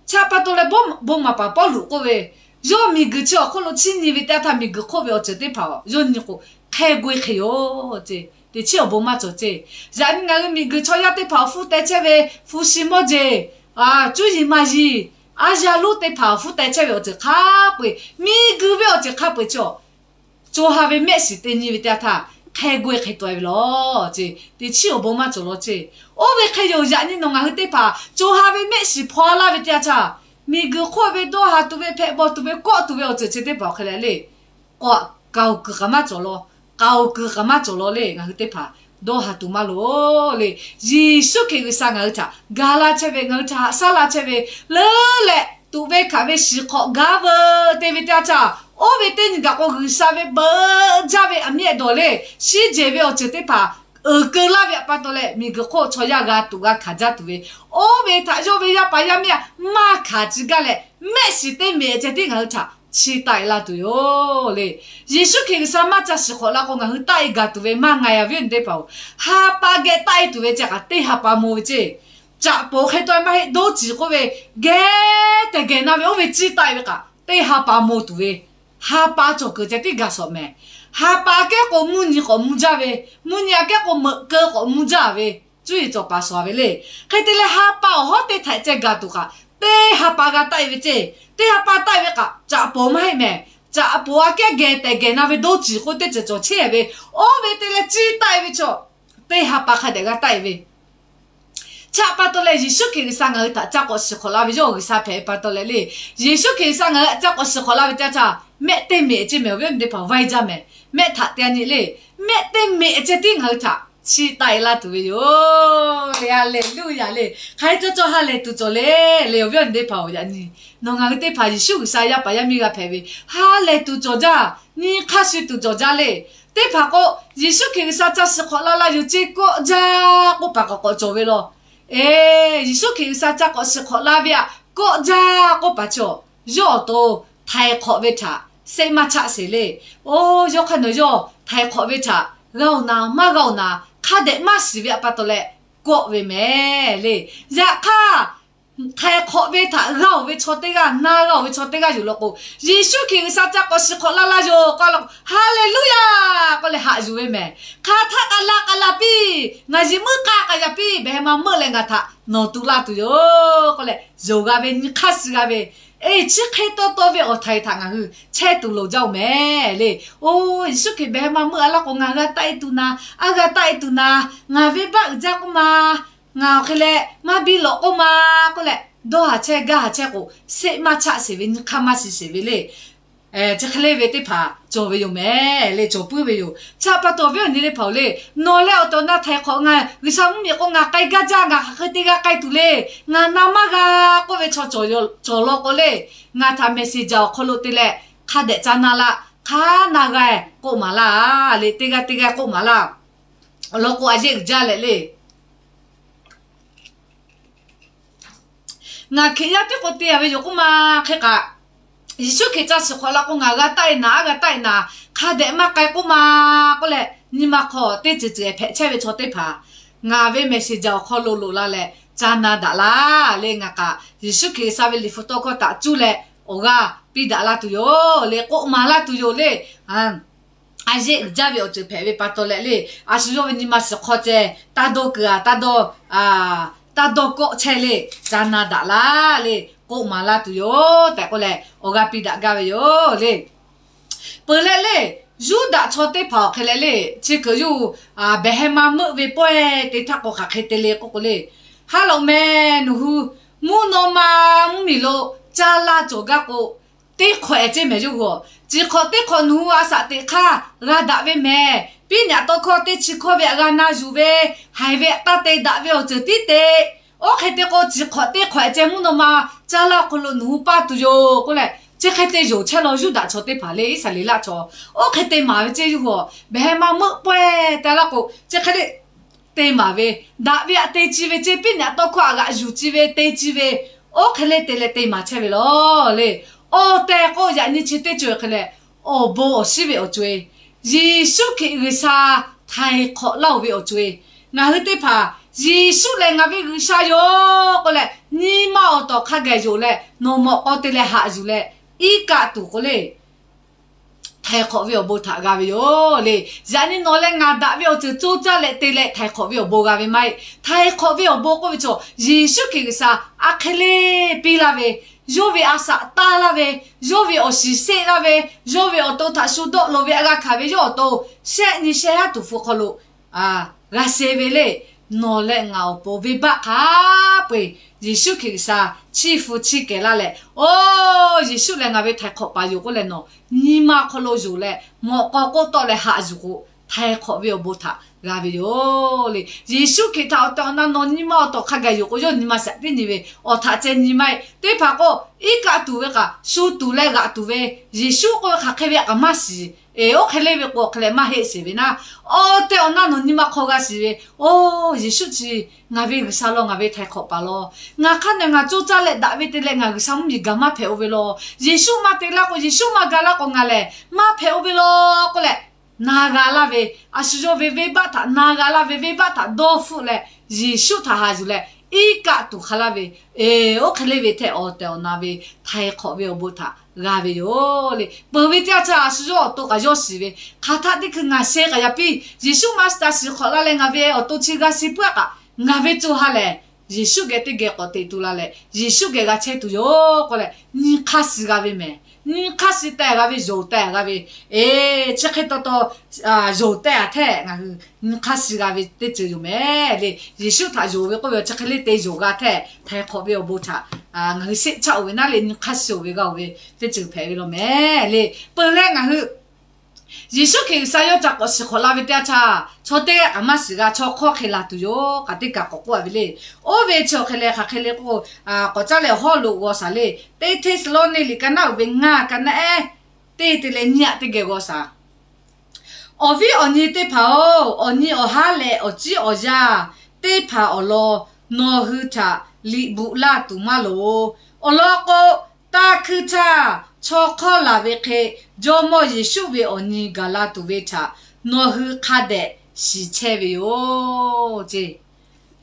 Chi pa taw leh, bon maˍ paˍ Pawˇluꞈ k'oˆ ve, yawˇ miˬguiˬ chi awˬ hk'oˆ lo chiˇ nyi ve teˇ yanˇ htaˇ, miˬguiˬ hk'oˆ ve awˬ ceuˬ teˇ hpaˍ yawˇ nyi k'o, hk'e gu e hk'e yoˬ ce. Teˇ chiˉ awˬ bon maˇ cawˬ ce. Yaꞈ nyi ngaˬ hui miˬguiˬ chaw yaˇ teˇ hpaˍ awˬ hpfuhˇ teh chehˇ ve, hpu shi mawˇ jeˬ, cuˇ yiˍ maˇ yiˍ, aˉ yaˇ lonˉ teˇ hpaˍ awˬ hpfuhˇ teh chehˇ ve awˬ ceuˬ hk'a peu-eˬ, miˬguiˬ ve awˬ ceuˬ hk'a peu-eˬ cawˬ co ha ve mehˆ shiˍ te nyi ve teˇ yanˇ htaˇ, hk'e gu e hk'e taw e ve law ce. Teˇ chiˉ awˬ bon maˇ cawˬ law ce. Oˇ ve hk'e yoˬ. Yaꞈ nyi nawˬ ngaˬ hui teˇ hpaˍ co ha ve mehˆ shiˍ hpaw laˇ ve teˇ yanˇ htaˇ, miˬguiˬ hk'oˆ ve dawˇ ha tuˬ ve, hpehꞈ bawˬ tuˬ ve, kawˆ tuˬ ve awˬ ceuˬ chi teˇ hpaˍ awˬ hk'e leh le, k'awꞈ kaoˬ kuiˬ kaꞈ maˇ cawˬ law, kaoˬ kuiˬ kaꞈ maˇ cawˬ law le. Ngaˬ hui teˇ hpaˍ dawˇ ha tuˬ maˇ loˬ le. Yeˍsuˆ Hkriꞈ G'uiˬsha ngaˬ hui htaꞈ ga laˇ chehˇ ve, ngaˬ hui htaꞈ haꞈ shaˉ laˇ chehˇ ve, leuˉ leh tuꞈ ve hkanˍ ve shiˍ hk'awꞈ gaˇ veuˬ te ve teˇ yanˇ htaˇ, oˇ ve teˇ nyi gaˬ k'o, G'uiˬsha ve beuꞈ jaˇ ve aˬ miˇ ehˍ dawˬ le, shiˉ jehˬ ve awˬ ceuˬ teˇ hpaˍ uiˍ keu laˇ ve htaꞈ pa taw leh, miˬguiˬ hk'oˆ chaw yaˇ g'a tuꞈ g'a hkanˍ jaˇ tuˬ ve, oˇ ve htaꞈ yawˇ ve yaˇ paˍ yaˇ miˇ a maˇ hkanˍ ciˇ gaˇ leh, mehˆ shiˍ teˇ meꞈ ceh tiˉ ngaˬ hui htaꞈ chiˇ taˆ e laˇ tuˬ yoˬ le. Yeˍsuˆ Hkriꞈ G'uiˬsha maˇ ca shiˍ hk'awꞈ la k'o, ngaˬ hui taˆ e gaˬ tuˬ ve maˇ nga e, awˬ viˉ awˬ nyi teˇ hpaˍ-oˬ. Ha pa geh taˆ e tuˬ ve ceh kaꞈ, teˇ ha pa maw ve ce. Caꞈ poˍ hk'e taw e maˇ heˆ, doˇ ciˬ k'oˆ ve, geh tehˬ geh na ve oˇ ve ciˇ taˆ e ve kaꞈ, teˇ ha pa maw tuˬ ve, ha pa cawˬ kuiˬ ceh tiˉ gaˬ shawˍ mehˍ. Ha pa aꞈ kehˉ k'o mvuhˇ nyi k'awꞈ mvuh jaˇ ve, mvuhˇ nyi aꞈ kehˉ k'o meuꞈ keu k'awꞈ mvuh jaˇ ve, cuˇ yiˍ cawˬ paˍ shawˍ ve le. Hk'e te leh, ha pa awˬ hawˉ teˇ htaiꞈ ceh gaˬ tuˬ kaꞈ, teˇ ha pa g'a taˆ e ve ce. Teˇ ha pa taˆ e ve kaꞈ, caꞈ poˍ maˇ heˆ mehˍ. Caꞈ poˍ aꞈ kehˉ geh tehˬ geh na ve doˇ ciˬ k'oˆ teˇ ceuˬ cawˬ chehˇ ve, oˇ ve te leh ciˇ taˆ e ve chaw, teˇ ha pa hk'a dehꞈ g'a taˆ e ve. Chi pa taw leh, Yeˍsuˆ Hkriꞈ G'uiˬsha ngaˬ hui htaꞈ ca k'awꞈ shiˍ hk'awꞈ la ve yawˇ G'uiˬsha hpehꞈ pa taw leh le. Yeˍsuˆ Hkriꞈ G'uiˬsha ngaˬ hui htaꞈ ca k'awꞈ shiˍ hk'awꞈ la ve teˇ yanˇ htaˇ, mehˆ teˇ meꞈ ceh mehˍ, awˬ viˉ awˬ nyi teˇ hpaˍ vaiˇ jaˇ mehˍ. Mehˆ htaꞈ te a nyi le. Mehˆ teˇ meꞈ ceh tiˉ ngaˬ hui htaꞈ chiˇ taˆ e laˇ tuˬ ve yoˬ le. Haˍleˍluˇyaˬ le. Hk'aˬ hk'e cawˇ cawˇ ha lehˬ tuˬ cawˬ le, le awˬ viˉ awˬ nyi teˇ hpaˍ-oˬ, yaꞈ nyi nawˬ ngaˬ hui teˇ hpaˍ Yeˍsuˆ G'uiˬsha yaˇ paˍ yaˇ miˇ g'a hpehꞈ ve, ha lehˬ tuˬ cawˬ jaˇ, nyi hk'aˇ suh tuˬ cawˬ jaˇ le. Teˇ hpaˍ k'o, Yeˍsuˆ Hkriꞈ G'uiˬsha ca shiˍ hk'awꞈ la laˇ yoˬ ce, kawˆ jaˇ k'oˆ paˍ k'awꞈ k'awꞈ cawˬ ve law. Eˬ, Yeˍsuˆ Hkriꞈ G'uiˬsha ca k'awꞈ shiˍ hk'awꞈ la ve htaꞈ kawˆ jaˇ k'oˆ paˍ cawˬ. Yawˇ awˬ to htaiˍ hk'awꞈ ve htaꞈ seˆ maˇ chaˆ sheˍ le. Oˇ, yawˇ hk'aˇ nawˬ yawˇ htaiˍ hk'awꞈ ve htaꞈ g'a-oˬ na maˇ g'a-oˬ na hk'a dehꞈ maˇ shiˍ ve htaꞈ pa taw leh kawˆ ve mehˍ le. Yaꞈ hk'aˇ, htaiˍ hk'awꞈ ve htaꞈ g'a-oˬ ve chaw teˇ g'aˇ, na g'a-oˬ ve chaw teˇ g'aˇ yoˬ law k'o, Yeˍsuˆ Hkriꞈ G'uiˬsha ca k'awꞈ shiˍ hk'awꞈ la laˇ yoˬ k'oˆ la k'o, Haˍleˍluˇyaˬ k'oˆ leh haꞈ yuˬ ve mehˍ. Hk'aˬ htaˆ k'a la k'a la piˇ, ngaˬ yehˬ meuˇ k'a k'a yaꞈ piˇ, behˬ ma meuˆ leh ngaˬ htaꞈ nawˬ tu laˇ tuˬ yoˬ k'oˆ leh, yonˍ g'a ve nyi hk'aˇ suh g'a ve, Eˬ, chi hk'e tawˇ tawˇ ve awˬ htaiˍ htaꞈ ngaˬ hui chehˇ tuˬ loˍ jaˇ-oˬ mehˍ le. Oˇ, Yeˍsuˆ Hkriꞈ behˬ ma meuˆ a laˇ k'o, ngaˬ g'a taˆ-e tuˬ na, a g'a taˆ-e tuˬ na, ngaˬ venˇbaˆ uiˍ jaˇ k'oˆ ma, ngaˬ awˬ hk'e leh maˇ biˇ lawꞈ k'oˆ ma k'oˆ leh, dawˇ haˍ chehˇ gaˇ haˍ chehˇ k'o, seˆ maˇ chaˆ sheˍ ve, nyi hk'aˇ maˇ shiˍ sheˍ ve le. Chi hk'e le ve teˇ hpaˍ cawˬ ve yoˬ mehˍ le, cawˬ puiˉ ve yoˬ. Chi pa taw awˬ viˉ awˬ nyi teˇ hpaˍ-oˬ le, nawˬ leh awˬ tehˬ awˬ na htaiˍ hk'awꞈ ngaˬ G'uiˬsha mvuhˇmiˬ k'o ngaˬ k'ai gaˇ jaˇ, ngaˬ hk'aˬ hk'e te g'a k'ai tuˬ le, ngaˬ na maˇ g'a k'oˆ ve chaw cawˬ law k'o le, ngaˬ htaꞈ message awˬ hk'aw lo te leh hk'a dehꞈ ca na laˇ, hk'a na g'a k'oˆ maˍ laˇ le, teˇ g'aˇ teˇ g'aˇ k'oˆ maˍ laˇ. Awˬ lawn k'o a yeˆ uiˍ jaˇ leh le. Ngaˬ Hkriꞈ yaˇ teˇ k'o te-a ve yoˬ k'oˆ ma hk'e kaꞈ, Yeˍsuˆ Hkriꞈ ca shiˍ hk'awꞈ la k'o, ngaˬ g'a taˆ-e naˍ, a g'a taˆ-e naˍ, hk'a dehꞈ maˇ k'ai k'oˆ ma k'oˆ leh, nyi ma hk'aw teˇ ceuˬ ceuˬ hpehꞈ chehˇ ve chaw teˇ hpaˍ ngaˬ ve message awˬ hk'aw lo loꞈ la leh ca na daꞈ laˇ le. Ngaˬ kaꞈ Yeˍsuˆ Hkriꞈ G'uiˬsha ve liꞈ hpu tawˇ hkawˇ htaꞈ cuˇ leh awˬ g'aˇ piˇ daꞈ laˇ tuˬ yoˬ le, k'oˆ maˍ laˇ tuˬ yoˬ le. A yeˆ uiˍ jaˇ ve awˬ ceuˬ hpehꞈ ve pa taw leh le, a shu yawˇ ve nyi ma shiˍ hk'aw ceh taˇ dawˇ keu-a, taˇ dawˇ, taˇ dawˇ kawˆ chehˇ le, ca na daꞈ laˇ le, k'oˆ maˍ laˇ tuˬ yoˬ tehꞈ k'oˆ leh awˬ g'aˇ piˇ daꞈ gaˇ ve yoˬ le. Peuˬ leh le, Yuˇdaꞈ chaw teˇ hpaˍ awˬ hk'e leh le, chi kuiˬ yuˇ behˬ heh ma meuˆ ve pawehˇ te htaˇ k'o hk'aˬ hk'e te le k'oˆ k'o le, ha lawꞈ meh nawˬ hui mvuhˇ naw ma mvuhˇmiˬ lo caˇ laˇ cawˬ gaˇ k'o, teˇ hk'awꞈ-e ceh mehˍ yawˇ hui-aˬ. Chi hk'awꞈ teˇ hk'awꞈ nawˬ hui a shaꞈ teꞈ hk'aˇ g'a daꞈ ve mehˍ. Piˉ nyaꞈ tawˇ hkawˇ teˇ chi hkawˇ ve htaꞈ g'a na yuˬ ve, haiˬ ve htaꞈ taˇ te daꞈ ve awˬ ceuˬ tiˉ te. Oˇ hk'e te k'o, chi hk'awꞈ teˇ hk'awꞈ-e ceh mvuhˇ naw ma caˇ laˇ hk'aw lo nawˬ hui paˇ tuˬ yoˬ k'oˆ leh, chi hk'e te yonˍ chehˇ law. Yuˇdaꞈ chaw teˇ hpaˍ le, Iˉsaˍreˍlaˆ chaw, oˇ hk'e te maˍ ve ceh yawˇ hui-aˬ. Behˬ heh ma meuˆ pawehˇ te laˇ k'o, chi hk'e le te maˍ ve, daꞈ ve htaꞈ te ci ve ceh, piˉ nyaꞈ tawˇ hkawˇ htaꞈ g'aꞈ yuˬ ci ve, te ci ve, oˇ hk'e le te leh te maˍ chehˇ ve law le. Awˬ tehˬ k'o, yaꞈ nyi chi teˇ co-e hk'e leh, awˬ bon awˬ shinˉ ve awˬ co-e, Yeˍsuˆ Hkriꞈ G'uiˬsha htaiˍ hk'awꞈ laˇ-oˬ ve awˬ co-e, ngaˬ hui teˇ hpaˍ Yeˍsuˆ lehˬ ngaˬ ve G'uiˬsha yoˬ k'oˆ leh, nyi ma awˬ tawˍ hk'a gaˬ yonˍ leh, nawˬ mawꞈ k'aw te leh haꞈ yuˬ leh, iˉ kaˆ tuˬ k'o le, htaiˍ hk'awꞈ ve awˬ bon htaꞈ g'a ve yoˬ le. Yaꞈ nyi nawˬ leh ngaˬ daꞈ ve awˬ ceuˬ coˇ caˇ leh te leh htaiˍ hk'awꞈ ve awˬ bon g'a ve maˇ heˆ. Htaiˍ hk'awꞈ ve awˬ bon k'oˆ ve chaw, Yeˍsuˆ Hkriꞈ G'uiˬsha a hk'e le piˇ laˇ ve, yawˇ ve a shaꞈ taˇ laˇ ve, yawˇ ve awˬ shiˍ sheˆ laˇ ve, yawˇ ve awˬ to htaꞈ shu dawˆ loˍ ve, a g'a hkanˍ ve yawˇ awˬ to shehˆ nyi shehˆ haˉ tuˬ hpu hk'aw lo g'a sheh ve le. Nawˬ leh ngaˬ awˬ pon venˇbaˆ hk'a peu-eˬ Yeˍsuˆ Hkriꞈ G'uiˬsha chiˇ hpu chiˇ kehˬ laˇ leh, oˇ, Yeˍsuˆ lehˬ ngaˬ ve htaiˍ hk'awꞈ paˍ yoˬ k'oˆ leh nawˬ nyi ma hk'aw lo yonˍ leh, mawꞈ k'aw k'oˆ tawˆ leh haꞈ yuˬ k'o, htaiˍ hk'awꞈ ve awˬ bon htaꞈ g'a ve yoˬ le. Yeˍsuˆ Hkriꞈ htaꞈ awˬ tehˬ awˬ na nawˬ nyi ma awˬ tawˍ hk'a gaˬ yonˍ k'o, yawˇ nyi ma shaꞈ teˇ nyi ve awˬ htaꞈ ceh nyi maˇ heˆ. Teˇ hpaˍ k'o, iˉ kaˆ tuˬ ve kaꞈ, shu tuˬ leh g'aꞈ tuˬ ve, Yeˍsuˆ k'oˆ ve hk'aˬ hk'e ve htaꞈ kaꞈ maˇ shiˍ. Eˬ, oˇ hk'e le ve k'o, hk'e leh maˇ heˆ sheˍ ve naˉ, awˬ tehˬ awˬ na nawˬ nyi ma hk'aw g'a shiˍ ve, oˇ, Yeˍsuˆ chi ngaˬ ve G'uiˬsha law, ngaˬ ve htaiˍ hk'awꞈ paˍ law. Ngaˬ hk'aˇ nawˬ ngaˬ coˇ caˇ leh daꞈ ve te leh ngaˬ G'uiˬsha mvuhˇmiˬ gaˬ maˇ hpehꞈ-o ve law. Yeˍsuˆ maˇ te laˇ k'o, Yeˍsuˆ maˇ ga laˇ k'o ngaˬ lehˬ maˇ hpehꞈ-o ve law k'oˆ leh, na g'a laˇ ve, a shu yawˇ ve venˇbaˆ htaꞈ na g'a laˇ ve, venˇbaˆ htaꞈ dawˇ hpfuhˆ leh, Yeˍsuˆ htaꞈ haꞈ yuˬ leh, iˉ kaˆ tuˬ hk'a laˇ ve, eˬ, oˇ hk'e le ve htehꞈ awˬ tehˬ awˬ na ve htaiˍ hk'awꞈ ve awˬ bon htaꞈ g'a ve yoˬ le. Peuˬ ve teˇ yanˇ htaˇ a shu yawˇ awˬ to kaꞈ yawˇ shiˍ ve, hk'aˬ htaˆ teˇ hkui ngaˬ sheh kaꞈ yaꞈ piˇ, Yeˍsuˆ maˇ taˇ shiˍ hk'awꞈ laˇ leh ngaˬ ve awˬ to chi g'a shiˍ puiˉ-a kaꞈ, ngaˬ ve co ha lehˬ Yeˍsuˆ geh teˇ geh k'awꞈ teꞈ tu la leh, Yeˍsuˆ geh g'a chehˇ tuˬ yoˬ k'oˆ leh, nyi hk'aˇ shiˍ g'a ve mehˍ. Nyi hk'aˇ shiˍ teh g'a ve, yonˍ teh g'a ve, eˬ, chi hk'e taw taw yonˍ teh-a htehꞈ ngaˬ hui nyi hk'aˇ shiˍ g'a ve teˇ ceuˬ yoˬ mehˍ le. Yeˍsuˆ htaꞈ yonˍ ve k'oˆ ve chi hk'e le te yonˍ g'a htehꞈ htaiˍ hk'awꞈ ve awˬ bon htaꞈ ngaˬ hui sheˆ chaˆ-oˬ ve naˉ le, nyi hk'aˇ shiˍ-oˬ ve g'a-oˬ ve teˇ ceuˬ hpehꞈ ve law mehˍ le. Peuˬ leh ngaˬ hui Yeˍsuˆ Hkriꞈ G'uiˬsha yawˇ ca k'awꞈ shiˍ hk'awꞈ la ve teˇ yanˇ htaˇ, chaw teˇ g'aˇ kaꞈ maˇ shiˍ g'a, chaw hk'awˇ hk'e laˬ tuˬ yoˬ kaꞈ teˇ kaꞈ k'awꞈ k'oˆ-a ve le. Oˇ ve chi awˬ hk'e leh hk'aˬ hk'e le k'o, k'awꞈ caˇ leh hawˉ lo g'aw shaˍ le. Teˇ Hteˇsaˍlawˇniˆ liꞈ ka naˉ uiˍ ve ngaˇ ka naˉ ehˉ teˇ te leh nyiˇ aꞈ teˇ geh g'aw shaˍ. Awˬ viˉ awˬ nyi teˇ hpaˍ-oˬ, awˬ nyi awˬ haˉ leh awˬ ciˉ awˬ yaˇ teˇ hpaˍ awˬ lawn nawˬ hui htaꞈ liꞈ bvuhꞈ laˇ tuˬ maˇ loˍ. Awˬ lawn k'o, taˇ hkuiˇ htaˇ chaw hk'awˇ laˬ ve hk'e Jawˇmawˇ Yeˍsuˆ ve awˬ nyi gaˬ la tuˬ ve htaꞈ nawˬ hui hk'a dehꞈ shiˍ chehˇ ve yoˬ ce.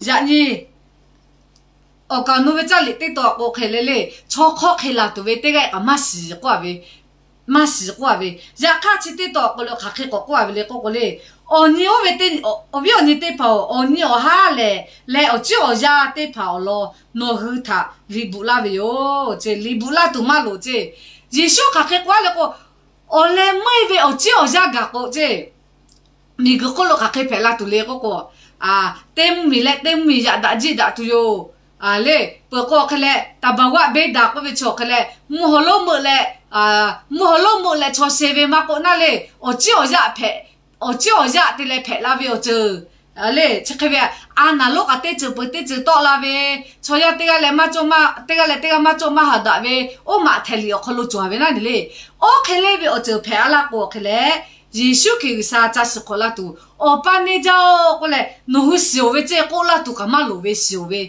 Yaꞈ nyi awˬ kaˍ awˬ nu ve caˇ liꞈ teˇ taw k'o hk'e le le, chaw hk'awˇ hk'e laˬ tuˬ ve teˇ g'aˇ kaꞈ maˇ shiˍ k'oˆ-a ve, maˇ shiˍ k'oˆ a ve. Yaꞈ hk'aˇ chi teˇ taw awˬ hk'aw lo hk'aˬ hk'e k'awꞈ k'oˆ a ve le k'oˆ k'o le, awˬ nyi oˇ ve teˇ, awˬ viˉ awˬ nyi teˇ hpaˍ-oˬ, awˬ nyi awˬ haˉ lehˬ leh awˬ ciˉ awˬ yaˇ teˇ hpaˍ awˬ lawn nawˬ hui htaꞈ liꞈ bvuhꞈ laˇ ve yoˬ ce. Liꞈ bvuhꞈ laˇ tuˬ maˇ loˍ ce. Yeˍsuˆ hk'aˬ hk'e k'oˆ a le k'o, awˬ leh meuˇ ve awˬ ciˉ awˬ yaˇ gaˬ k'o ce, miˬguiˬ hk'oˆ lo hk'aˬ hk'e hpehꞈ la tuˬ le k'oˆ k'o, teˇ mvuhˇmiˬ leh teˇ mvuhˇmiˬ yaꞈ daꞈ jiˆ daꞈ tuˬ yoˬ le. Peuˬ k'o awˬ hk'e leh taˍ baˬ g'aˆ beˇ daꞈ k'oˆ ve chi awˬ hk'e leh, mvuhˇ haw lonˉ meuˆ leh, mvuhˇ haw lonˉ meuˆ leh chaw sheh ve maˇ k'oˆ naˇ le, awˬ ciˉ awˬ yaˇ hpehꞈ, awˬ ciˉ awˬ yaˇ te leh hpehꞈ la ve awˬ ceuˬ le. Chi hk'e ve a naˍ lonˉ k'aꞈ teˇ ceuˬ peuˬ teˇ ceuˬ tawˆ la ve, chaw yaˇ teˇ g'aˇ leh maˇ cawˇ maˇ, teˇ g'aˇ leh teˇ g'aˇ maˇ cawˇ maˇ haꞈ daꞈ ve, oˇ maꞈ htehˍ liꞈ awˬ hk'aw lo cawˬ ve naˇ le. Oˇ hk'e le ve awˬ ceuˬ hpehꞈ a laˇ k'o awˬ hk'e leh, Yeˍsuˆ Hkriꞈ G'uiˬsha ca shiˍ hk'awꞈ laˇ tuˬ awˬ pa neˇ jaˇ-oˬ k'oˆ leh, nawˬ hui shiˍ-oˬ ve ceˇ k'oˆ laˇ tuˬ kaꞈ maˇ loˍ ve shiˍ-oˬ ve.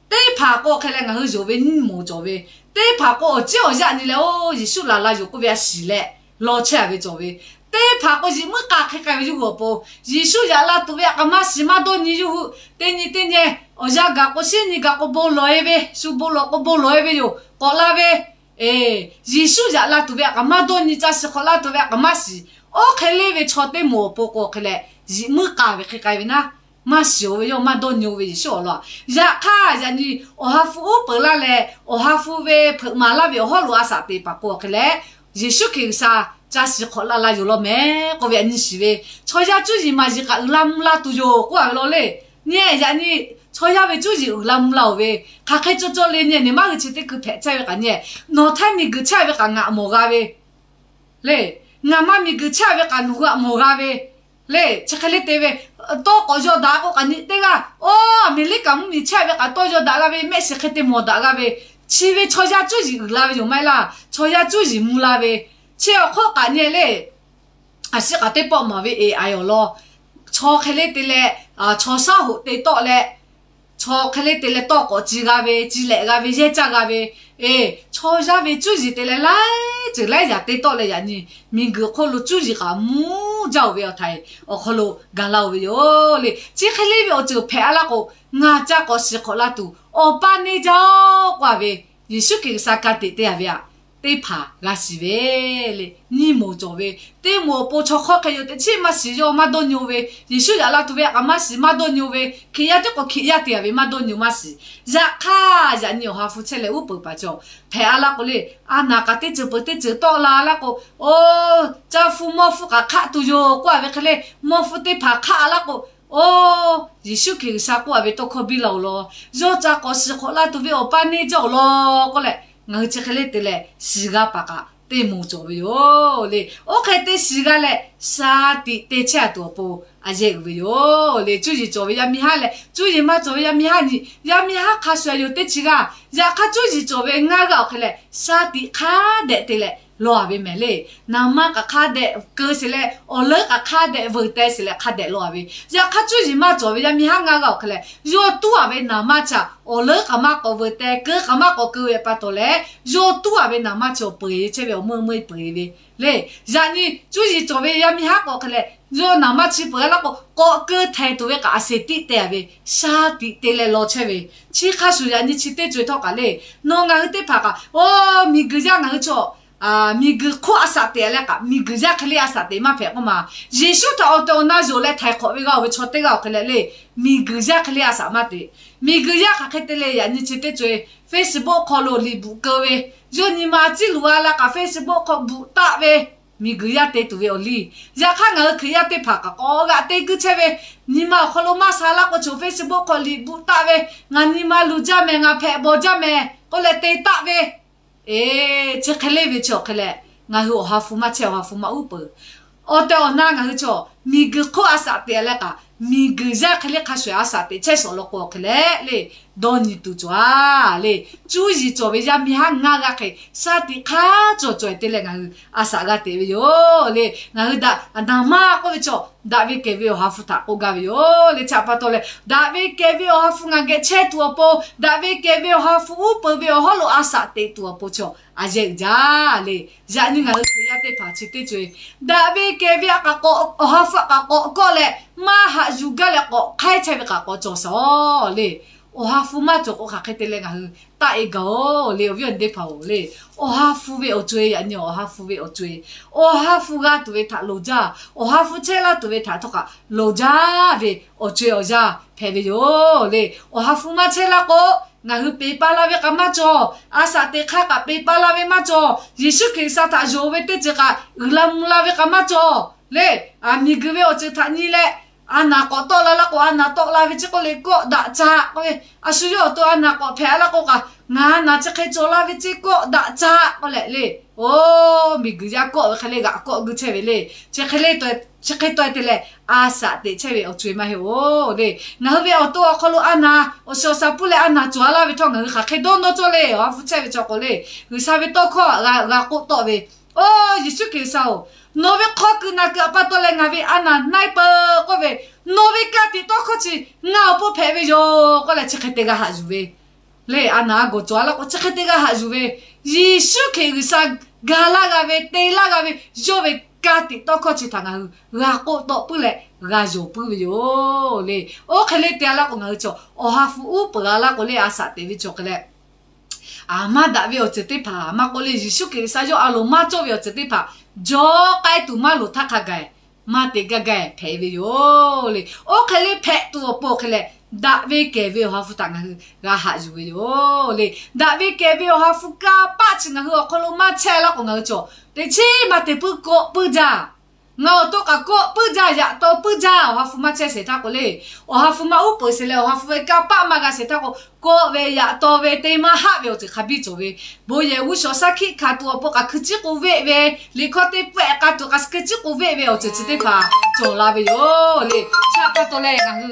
Teˇ hpaˍ k'o hk'e leh ngaˬ hui yonˍ ve nyiˇ moˍ cawˬ ve, teˇ hpaˍ k'o awˬ ciˉ awˬ yaˇ nyi leh oˇ Yeˍsuˆ laˬ la yoˬ k'oˆ ve a shiˍ leh law chehˇ a ve cawˬ ve. Teˇ hpaˍ k'o yiꞈ muiˉ k'a hk'e k'ai ve yawˇ hui awˬ pon, Yeˍsuˆ yaꞈ la tuˬ ve htaꞈ kaꞈ maˇ shiˍ maˇ dawˇ nyi yawˇ hui. Teˇ nyi teˇ nyi, awˬ yaˇ gaˬ k'o shiˉ nyi gaˬ k'o bon lawˬ-e ve, shu bon lawˬ k'o bon lawˬ-e ve yoˬ k'awꞈ la ve. Yeˍsuˆ yaꞈ la tuˬ ve htaꞈ kaꞈ maˇ dawˇ nyi, ca shiˍ hk'awꞈ laˇ tuˬ ve htaꞈ kaꞈ maˇ shiˍ. Oˇ hk'e le ve chaw teˇ moˍ awˬ pon k'o hk'e leh, yiꞈ muiˉ k'a ve hk'e k'ai ve naˇ, maˇ shiˍ-oˬ ve yawˇ maˇ dawˇ nyi-o ve Yeˍsuˆ awˬ lawn. Yaꞈ hk'aˇ yaꞈ nyi awˬ ha hpu uˉ peunˍ laˇ leh awˬ ha hpu ve hpeuꞈ maˍ laˇ ve awˬ hawˉ lo a shaꞈ teꞈ paˍ k'o hk'e leh, Yeˍsuˆ Hkriꞈ G'uiˬsha ca shiˍ hk'awꞈ la la yoˬ law mehˍ k'oˆ ve yaꞈ nyi shiˍ ve, chaw yaˇ cuˇ yiˍ maˍ yiˍ kaꞈ uiˍ la mvuh la tuˬ yoˬ k'oˆ a ve law le. Nyi yaꞈ nyi chaw yaˇ ve cuˇ yiˍ uiˍ la mvuh la-oˬ ve, hk'aˬ hk'e cawˬ cawˬ le nyi, nyi maˇ hui chi teˇ hkui hpehꞈ chehˇ ve kaꞈ nyi, nawˬ htaˇ miˬguiˬ chehˇ ve kaꞈ ngaˬ mawˬ g'a ve le. Ngaˬ maˇ miˬguiˬ chehˇ ve kaꞈ nawˬ hui htaꞈ mawˬ g'a ve le. Chi hk'e le te ve, tawˇ k'awꞈ yaw daꞈ k'o kaꞈ nyi teˇ g'aˇ, oˇ Aˍmeˍriˆkaꞈ mvuhˇmiˬ chehˇ ve kaꞈ tawˇ yaw daꞈ g'a ve, mehˆ shiˍ hk'e te mawˬ daꞈ g'a ve, chi ve chaw yaˇ cuˇ yiˍ uiˍ la ve yoˬ maˇ heˆ laˇ. Chaw yaˇ cuˇ yiˍ mvuh la ve, chi awˬ hk'oˆ kaꞈ nyi le. A shu k'aꞈ teˇ pawˆ maˍ ve e a awˬ lawn, chaw hk'e le te leh, chaw shaˉ hoꞈ te tawˆ leh, chaw hk'e le te leh tawˇ k'awꞈ ci g'a ve, ci lehꞈ g'a ve, yehˇ caˇ g'a ve, e, chaw yaˇ ve cuˇ yiˍ te leh laiˉ ceuˬ laiˉ yaꞈ te tawˆ leh yaꞈ nyi miˬguiˬ hk'oˆ lo cuˇ yiˍ kaꞈ mvuhˇ jaˇ-oˬ ve awˬ htaiˍ awˬ hk'aw lo gaˬ la-oˬ ve yoˬ le. Chi hk'e le ve awˬ ceuˬ hpehꞈ a laˇ k'o, ngaˬ ca k'awꞈ shiˍ hk'awꞈ laˇ tuˬ awˬ pa neˇ jaˇ-oˬ k'oˆ a ve, Yeˍsuˆ Hkriꞈ G'uiˬsha ka tiꞈ te a ve aꞈ, teˇ hpaˍ g'a shiˍ ve le. Nyiˇ moˍ cawˬ ve, teˇ moˍ awˬ pon chaw hk'awˇ hk'e yoˬ teꞈ chiˉ maˇ shiˍ, yawˇ maˇ dawˇ nyi-o ve, Yeˍsuˆ yaꞈ la tuˬ ve htaꞈ kaꞈ maˇ shiˍ maˇ dawˇ nyi-o ve, Hkriꞈ yaˇ teˇ k'o Hkriꞈ yaˇ te a ve maˇ dawˇ nyi-o maˇ shiˍ. Yaꞈ hk'aˇ yaꞈ nyi awˬ ha hpu chehˇ leh uˉ peunˍ paˍ cawˬ hpehꞈ a laˇ k'o le, a naˍ kaꞈ teˇ ceuˬ peuˬ teˇ ceuˬ tawˆ la laˇ k'o, oˇ, ca hpu mawˇ hpu kaꞈ hk'aˆ tuˬ yoˬ k'oˆ a ve hk'e le, mawˇ hpu teˇ hpaˍ hk'aˆ a laˇ k'o, oˇ, Yeˍsuˆ Hkriꞈ G'uiˬsha k'oˆ a ve tawˇ hkawˇ biˇ la-oˬ law, yawˇ ca k'awꞈ shiˍ hk'awꞈ laˇ tuˬ ve awˬ pa neˇ jaˇ-oˬ law k'oˆ leh, ngaˬ hui chi hk'e le te leh shiˍ g'a paˍ kaꞈ teˇ moˍ cawˬ ve yoˬ le. Oˇ hk'e te shiˍ g'a leh, shaˍ tiꞈ te chehˇ a tuˬ awˬ pon a yehˇ uiˍ ve yoˬ le. Cuˇ yiˍ cawˬ ve yaˇ miˇ haˉ leh cuˇ yiˍ maˇ cawˬ ve yaˇ miˇ haˉ nyi, yaˇ miˇ haˉ hk'a shuˍ a yoˬ teˇ chi g'aˇ. Yaꞈ hk'aˇ cuˇ yiˍ cawˬ ve ngaˇ g'aˇ awˬ hk'e leh, shaˍ tiꞈ hk'a dehꞈ te leh law a ve mehˍ le. Naˍ manˇ kaꞈ hk'a dehꞈ keu sheˍ leh, awˬ leuˉ kaꞈ hk'a dehꞈ veuˬ teh sheˍ leh hk'a dehꞈ law a ve. Yaꞈ hk'aˇ cuˇ yiˍ maˇ cawˬ ve yaˇ miˇ haˉ ngaˇ g'aˇ awˬ hk'e leh, yawˇ tuˉ a ve naˍ manˇ chi awˬ leuˉ kaꞈ maˇ k'awꞈ veuˬ teh, keu kaꞈ maˇ k'awꞈ keu ve pa taw leh, yawˇ tuˉ a ve naˍ manˇ chi awˬ peu eˬ chehˇ ve awˬ meuˇ meuˇ peu eˬ ve le. Yaꞈ nyi cuˇ yiˍ cawˬ ve yaˇ miˇ haˉ k'o hk'e leh, yawˇ naˍ manˇ chi peu eˬ laˇ k'o k'awꞈ keu htaiˍ tuˬ ve kaꞈ a sheˍ tiˆ te a ve, shaˍ tiꞈ te leh law chehˇ ve. Chi hk'a shuˍ yaꞈ nyi chi teˇ co e htawˇ kaꞈ le, nawˬ ngaˬ hui teˇ hpaˍ kaꞈ, oˇ, miˬguiˬ yaˇ ngaˬ hui chaw miˬguiˬ hk'oˆ a shaꞈ teꞈ leh kaꞈ miˬguiˬ yaˇ hk'e le a shaꞈ teꞈ maˇ hpehꞈ k'oˆ ma. Yeˍsuˆ htaꞈ awˬ tehˬ awˬ na yonˍ leh htaiˍ hk'awꞈ ve g'a-oˬ ve chaw teˇ g'aˇ awˬ hk'e leh le, miˬguiˬ yaˇ hk'e le a shaꞈ maˇ teꞈ. Miˬguiˬ yaˇ hk'aˬ hk'e te le yaꞈ nyi chi teˇ co e, Facebook hk'aw lo liꞈ bvuhꞈ keu ve, yawˇ nyi ma ciˇ luˬ a la kaꞈ Facebook hk'aw bvuhꞈ taˆ ve, miˬguiˬ yaˇ te tuˬ ve awˬ liˇ. Yaꞈ hk'aˇ ngaˬ hui Hkriꞈ yaˇ teˇ hpaˍ kaꞈ k'awꞈ g'aꞈ te guiˇ chehˇ ve, nyi ma awˬ hk'aw lo maˇ sha laˇ k'o chaw Facebook hk'aw liꞈ bvuhꞈ taˆ ve, ngaˬ nyi ma luˬ jaˇ mehˍ, ngaˬ hpehꞈ bawˬ jaˇ mehˍ k'oˆ leh te taˆ ve, e, chi hk'e le ve chi awˬ hk'e leh, ngaˬ hui awˬ ha hpu maˇ chehˇ, awˬ ha hpu maˇ uˉ peunˍ. Awˬ tehˬ awˬ na ngaˬ hui chaw miˬguiˬ hk'oˆ a shaꞈ teꞈ leh kaꞈ, miˬguiˬ yaˇ hk'e le hk'a shuˍ a shaꞈ teꞈ chehˇ shawˍ law k'o hk'e leh le, dawˇ nyi tuˬ cawˬ a le. Cuˇ yiˍ cawˬ ve yaˇ miˇ haˉ ngaˇ g'aˇ hk'e shaˍ tiꞈ hk'a cawˬ cawˬ e te leh ngaˬ hui a shaꞈ g'a teꞈ ve yoˬ le. Ngaˬ hui daꞈ naˍ manˇ k'oˆ ve chaw daꞈ ve kehˬ ve awˬ ha hpu htaꞈ k'oˆ gaˇ ve yoˬ le. Chi htaꞈ pa taw leh, daꞈ ve kehˬ ve awˬ ha hpu ngaˬ geh chehˇ tuˬ awˬ pon, daꞈ ve kehˬ ve awˬ ha hpu uˉ peunˍ ve awˬ hawˉ lo a shaꞈ teꞈ tuˬ awˬ pon chaw a yehˇ uiˍ jaˇ le. Yaꞈ nyi ngaˬ hui Hkriꞈ yaˇ teˇ hpaˍ chi teˇ co e, daꞈ ve kehˬ ve htaꞈ k'awꞈ, awˬ ha hpu htaꞈ k'awꞈ kawˆ leh, maˇ haꞈ yuˬ gaˇ leh k'awꞈ hk'aiˉ chehˇ ve kaꞈ k'awꞈ cawˬ shaˍ le. Awˬ ha hpu maˇ cawˬ k'o, hk'aˬ hk'e te leh ngaˬ hui taˆ e gaˬ-oˬ le, awˬ viˉ awˬ nyi teˇ hpaˍ-oˬ le. Awˬ ha hpu ve awˬ co-e yaꞈ nyi, awˬ ha hpu ve awˬ co-e, awˬ ha hpu g'a tuˬ ve htaꞈ loˍ jaˇ. Awˬ ha hpu chehˇ laˇ tuˬ ve htaꞈ htawˇ kaꞈ loˍ jaˇ ve awˬ co-e awˬ yanˇ hpehꞈ ve yoˬ le. Awˬ ha hpu maˇ chehˇ laˇ k'o, ngaˬ hui peˬ pa la ve k'aꞈ maˇ cawˬ. A shaꞈ teꞈ hk'aˇ kaꞈ peˬ pa la ve maˇ cawˬ. Yeˍsuˆ Hkriꞈ G'uiˬsha htaꞈ yonˍ ve teˇ ceuˬ kaꞈ uiˍ la mvuh la ve k'aꞈ maˇ cawˬ le. Miˬguiˬ ve awˬ ceuˬ htaꞈ nyi leh, a naˍ k'awꞈ tawˆ la laˇ k'o, a naˍ tawˆ la ve chi k'oˆ le, kawˆ daꞈ caꞈ k'oˆ ve, a shu yawˇ awˬ to a naˍ k'awꞈ hpehꞈ laˇ k'o kaꞈ, ngaˬ a naˍ chi hk'e cawˬ la ve ce, kawˆ daꞈ caꞈ k'oˆ leh le. Oˬ, miˬguiˬ yaˇ kawˆ ve hk'e le g'aꞈ kawˆ geu chehˇ ve le. Chi hk'e le, chi hk'e tawˆ e te leh, a shaꞈ teꞈ chehˇ ve awˬ co-e maˇ heˆ-oˬ le. Ngaˬ hui ve awˬ to awˬ hk'aw lo a naˍ awˬ shiˍ awˬ shaˍ puiˉ leh a naˍ cawˬ a laˇ ve htawˇ, ngaˬ hui hk'aˬ hk'e dawˇ nawˇ cawˇ le. Awˬ ha hpu chehˇ ve chaw k'o le, G'uiˬsha ve tawˇ hkawˇ g'a k'oˆ tawˆ ve, Oˬ, Yeˍsuˆ Hkriꞈ G'uiˬsha-oˬ, nawˬ ve hk'aw kuiˬ naˬ kuiˬ a pa taw leh ngaˬ ve a naˍ na-e peuˬ k'oˆ ve, nawˬ ve ka tiꞈ tawˇ hkawˇ chi ngaˬ awˬ pon hpehꞈ ve yoˬ k'oˆ leh, chi hk'e te g'a haꞈ yuˬ ve le. A naˍ a gawˬ cawˬ a laˇ k'o, chi hk'e te g'a haꞈ yuˬ ve, Yeˍsuˆ Hkriꞈ G'uiˬsha ga laˇ g'a ve, te laˇ g'a ve, yawˇ ve ka tiꞈ tawˇ hkawˇ chi htaꞈ ngaˬ hui g'a k'oˆ tawˆ puiˉ leh g'a yonˍ puiˉ ve yoˬ le. Oˇ hk'e le te a laˇ k'o, ngaˬ hui chaw awˬ ha hpu uˉ peunˍ a laˇ k'o le, a shaꞈ teꞈ ve chaw hk'e leh, a maˇ daꞈ ve awˬ ceuˬ teˇ hpaˍ maˇ k'oˆ le, Yeˍsuˆ Hkriꞈ G'uiˬsha yawˇ a loˍ maˇ cawˇ ve awˬ ceuˬ teˇ hpaˍ, jaw k'ai tuˬ maˇ loˍ htaˇ hk'a gaˬ maˇ te gaˇ gaˇ hpehꞈ ve yoˬ le. Oˇ hk'e le hpehꞈ tuˬ awˬ pon hk'e leh, daꞈ ve kehˬ ve awˬ ha hpu htaꞈ ngaˬ hui g'a haꞈ yuˬ ve yoˬ le. Daꞈ ve kehˬ ve awˬ ha hpu kanˇ paˆ chi ngaˬ hui awˬ hk'aw lo maˇ chehˇ laˇ k'o, ngaˬ hui chaw teꞈ chiˉ maˇ te puiˉ kawˆ puiˉ jaˇ. Ngaˬ awˬ to kaꞈ kawˆ puiˉ jaˇ, yaꞈ taw puiˉ jaˇ. Awˬ ha hpu maˇ chehˇ shehˍ htaˇ k'o le, awˬ ha hpu maˇ uˉ peunˍ shehˍ leh, awˬ ha hpu ve kanˇ paˆ maˇ g'a shehˍ htaˇ k'o, kawˆ ve, yaꞈ taw ve, te maˇ haˆ ve awˬ ceuˬ hk'a biˇ cawˬ ve, bon yehˬ g'uˇ shawˍ shaˉ hkiˆ hkanˍ tuˬ awˬ pon kaꞈ hkui ciˉ k'oˆ veˆ ve, liꞈ hkawˇ te pawehꞈ k'a tuˬ kaꞈ hkui ciˉ k'oˆ veˆ ve awˬ ceuˬ chi teˇ hpaˍ cawˬ la ve yoˬ le. Chi htaꞈ pa taw leh ngaˬ hui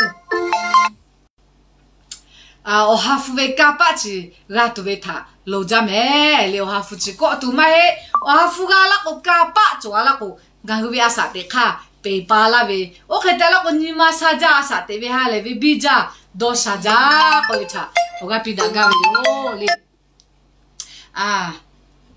awˬ ha hpu ve kanˇ paˆ chi g'a tuˬ ve htaꞈ loˍ jaˇ mehˍ le. Awˬ ha hpu chi kawˆ tuˬ maˇ heˆ. Awˬ ha hpu g'a laˇ k'o, kanˇ paˆ cawˬ a laˇ k'o, ngaˬ hui ve a shaꞈ teꞈ hk'aˇ peˬ pa laˇ ve, oˇ hk'e te laˇ k'o, nyi ma sha jaˇ, a shaꞈ teꞈ ve ha lehˬ ve biˇ jaˇ, dawˇ sha jaˇ k'oˆ ve htaꞈ awˬ g'aˇ piˇ daꞈ gaˇ ve yoˬ le. A,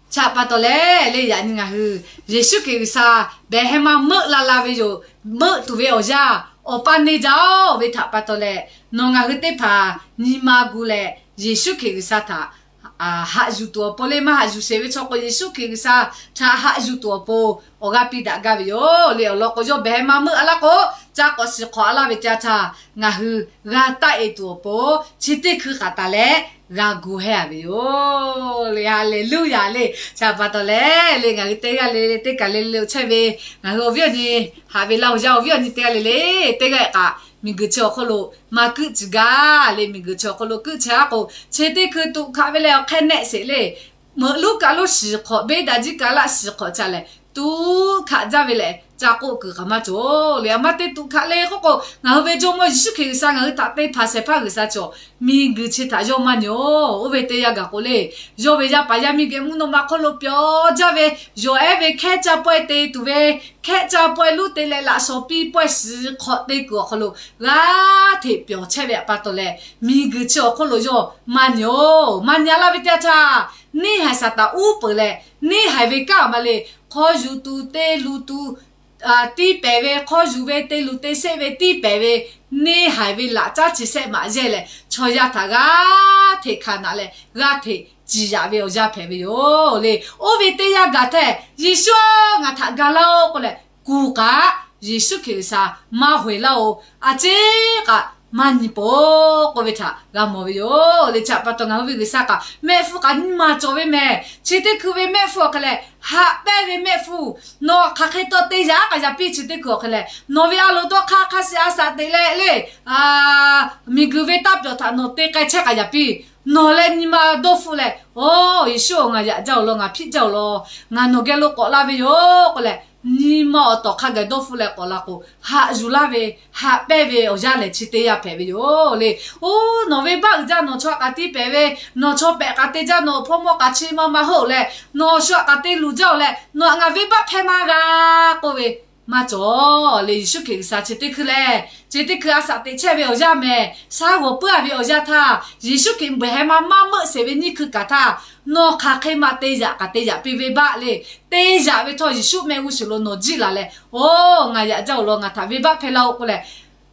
chi htaꞈ pa taw leh le, yaꞈ nyi ngaˬ hui Yeˍsuˆ Hkriꞈ G'uiˬsha behˬ heh ma meuˆ la la ve yoˬ. Meuˆ tuˬ ve awˬ yanˇ awˬ pa neˇ jaˇ-oˬ ve htaꞈ pa taw leh, nawˬ ngaˬ hui teˇ hpaˍ nyi ma gu leh Yeˍsuˆ Hkriꞈ G'uiˬsha htaꞈ haꞈ yuˬ tuˬ awˬ pon le, maˇ haꞈ yuˬ shehˍ ve chaw k'o, Yeˍsuˆ Hkriꞈ G'uiˬsha htaꞈ haꞈ yuˬ tuˬ awˬ pon awˬ g'aˇ piˇ daꞈ gaˇ ve yoˬ le. Awˬ lawn k'o, yawˇ behˬ heh ma meuˆ a laˇ k'o, ca k'awꞈ shiˍ hk'awꞈ a laˇ ve ca htaꞈ ngaˬ hui g'a taˆ e tuˬ awˬ pon chi teˇ hkui k'aꞈ taˍ leh g'a gu heh a ve yoˬ le. Haˍleˍluˇyaˍ le. Chi htaꞈ pa taw leh le, ngaˬ hui teˇ g'aˇ le le, teˇ kaˬ le le lo chehˇ ve ngaˬ hui awˬ viˉ awˬ nyi, haꞈ ve laˇ awˬ yanˇ awˬ viˉ awˬ nyi teˇ g'aˇ le le, teˇ g'aˇ kaꞈ miˬguiˬ chi awˬ hk'oˆ lo maˇ kuˆ tcuh gaˇ le. Miˬguiˬ chi awˬ hk'aw lo kuˆ chehˇ a k'o, chi teˇ hkui tuꞈ hkaꞈ ve leh awˬ hk'e nehˆ sheˍ le. Meuꞈ luˉ kaꞈ luˉ shiˍ hk'awꞈ, beˇ daꞈ jiˇ kaꞈ laˆ shiˍ hk'awꞈ ca leh, tuꞈ hkaꞈ jaˇ ve lehˬ, ca k'oˆ kuiˬ k'aꞈ maˇ cawˬ le. A maˇ te tuꞈ hkaꞈ le k'oˆ k'o, ngaˬ hui ve Jawˇmawˇ Yeˍsuˆ Hkriꞈ G'uiˬsha ngaˬ hui htaꞈ te hpanˍ shehˍ hpaˇ G'uiˬsha cawˬ, miˬguiˬ chi htaꞈ yawˇ maˇ nyi-oˬ. Oˇ ve teˇ yanˇ gaˬ k'o le, yawˇ ve yaˇ paˍ yaˇ miˇ geh mvuhˇ naw ma hk'oˆ lo pyawˬ jaˇ ve, yawˬ ehˉ ve hkehˉ caˇ pawehˇ te tuˬ ve, hkehˉ caˇ pawehˇ luˉ te leh laꞈ shawˍ piˇ pawehˇ shiˍ hk'awꞈ te kuiˬ awˬ hk'aw lo g'aˇ hteꞈ pyawˬ chehˇ ve htaꞈ pa taw leh, miˬguiˬ chi awˬ hk'oˆ lo yawˇ maˇ nyi-oˬ. Maˇ nyi a laˇ ve teˇ yanˇ htaˇ, neˇ haiˬ Saˍtanˍ uˉ peunˍ leh, neˇ haiˬ ve kanˉ maˇ le, hk'aw yuˬ tuˬ te luˬ tuˬ, tiˇ pehˍ ve, hk'aw yuˬ ve te luˬ te sheˆ ve tiˇ pehˍ ve, neˇ haiˬ ve laꞈ caˉ chi sehˆ maꞈ yehˇ leh, chaw yaˇ htaꞈ g'aˇ hteꞈ hkanˍ naꞈ leh, g'aˇ hteꞈ ciˍ yaꞈ ve awˬ yanˇ hpehꞈ ve yoˬ le. Oˇ ve teˇ yanˇ gaˬ htehˇ, Yeˍsuˆ-oˬ, ngaˬ htaꞈ ga laˇ-oˆ k'oˆ leh kuˬ k'aꞈ, Yeˍsuˆ Hkriꞈ G'uiˬsha maˇ hoꞈ e laˇ-oˬ. A ciˉ k'aꞈ maˇ nyi peuˬ k'oˆ ve htaꞈ g'a mawˬ ve yoˬ le. Chi htaꞈ pa taw ngaˬ hui ve G'uiˬsha kaꞈ mehˆ hpfuhˇ kaꞈ nyiˇ ma cawˬ ve mehˍ. Chi teˇ hkui ve mehˆ hpfuhˇ awˬ hk'e leh, haꞈ pehnˇ ve mehˆ hpfuhˇ, nawˬ hk'aˬ hk'e taw te yaꞈ k'aꞈ yaꞈ piˇ. Chi teˇ hkui awˬ hk'e leh, nawˬ ve a loˍ dawˇ hk'aˇ hk'a shiˍ a shaꞈ teꞈ leh le, miˬguiˬ ve taˇ pyawˬ htaꞈ nawˬ te k'ai chehˇ k'aꞈ yaꞈ piˇ. Nawˬ leh nyi ma dawˇ hpfuhˆ leh, Oˬ, Yeˍsuˆ-oˬ, ngaˬ yaꞈ jaˇ-oˬ law, ngaˬ hpiˆ jaˇ-oˬ law, ngaˬ nawˬ geh lo k'awꞈ la ve yoˬ k'oˆ leh, nyi ma awˬ tawˍ hk'a gaˬ dawˇ hpfuhˆ leh k'awꞈ la k'o, haꞈ yuˬ laˇ ve, haꞈ pehnˇ ve awˬ yanˇ lehˬ chi teˇ yanˇ hpehꞈ ve yoˬ le. Oˬ, nawˬ venˇbaˆ uiˍ jaˇ, nawˬ chaw htaꞈ k'aꞈ tiˇ pehˍ ve, nawˬ chaw pehꞈ k'aꞈ te jaˇ, nawˬ hpawˇ mawˇ k'aꞈ chi ma ma heuˆ-oˬ leh, nawˬ shu htaꞈ k'aꞈ te luˬ jaˇ-oˬ leh, nawˬ htaꞈ ngaˬ venˇbaˆ hpehˇ maˇ g'a k'oˆ ve maˇ cawˬ le. Yeˍsuˆ Hkriꞈ G'uiˬsha chi teˇ hkui lehˬ, chi teˇ hkui a shaꞈ teꞈ chehˇ ve awˬ yanˇ mehˍ. Shaˉ g'awˬ puiˉ-a ve awˬ yanˇ htaˇ, Yeˍsuˆ Hkriꞈ beuꞈ heh ma maˇ meuˆ sheˍ ve nyiˇ hkui kaꞈ htaˇ, nawˬ hk'aˬ hk'e ma te yaꞈ k'aꞈ te yaꞈ piˇ venˇbaˆ le. Te yaꞈ ve htawˇ Yeˍsuˆ mehˆ g'uˇ suhˍ lo nawˬ jiˆ laˬ leh, Oˬ, ngaˬ yaꞈ jaˇ-oˬ law, ngaˬ htaꞈ venˇbaˆ hpehˇ laˇ-oˆ k'oˆ leh,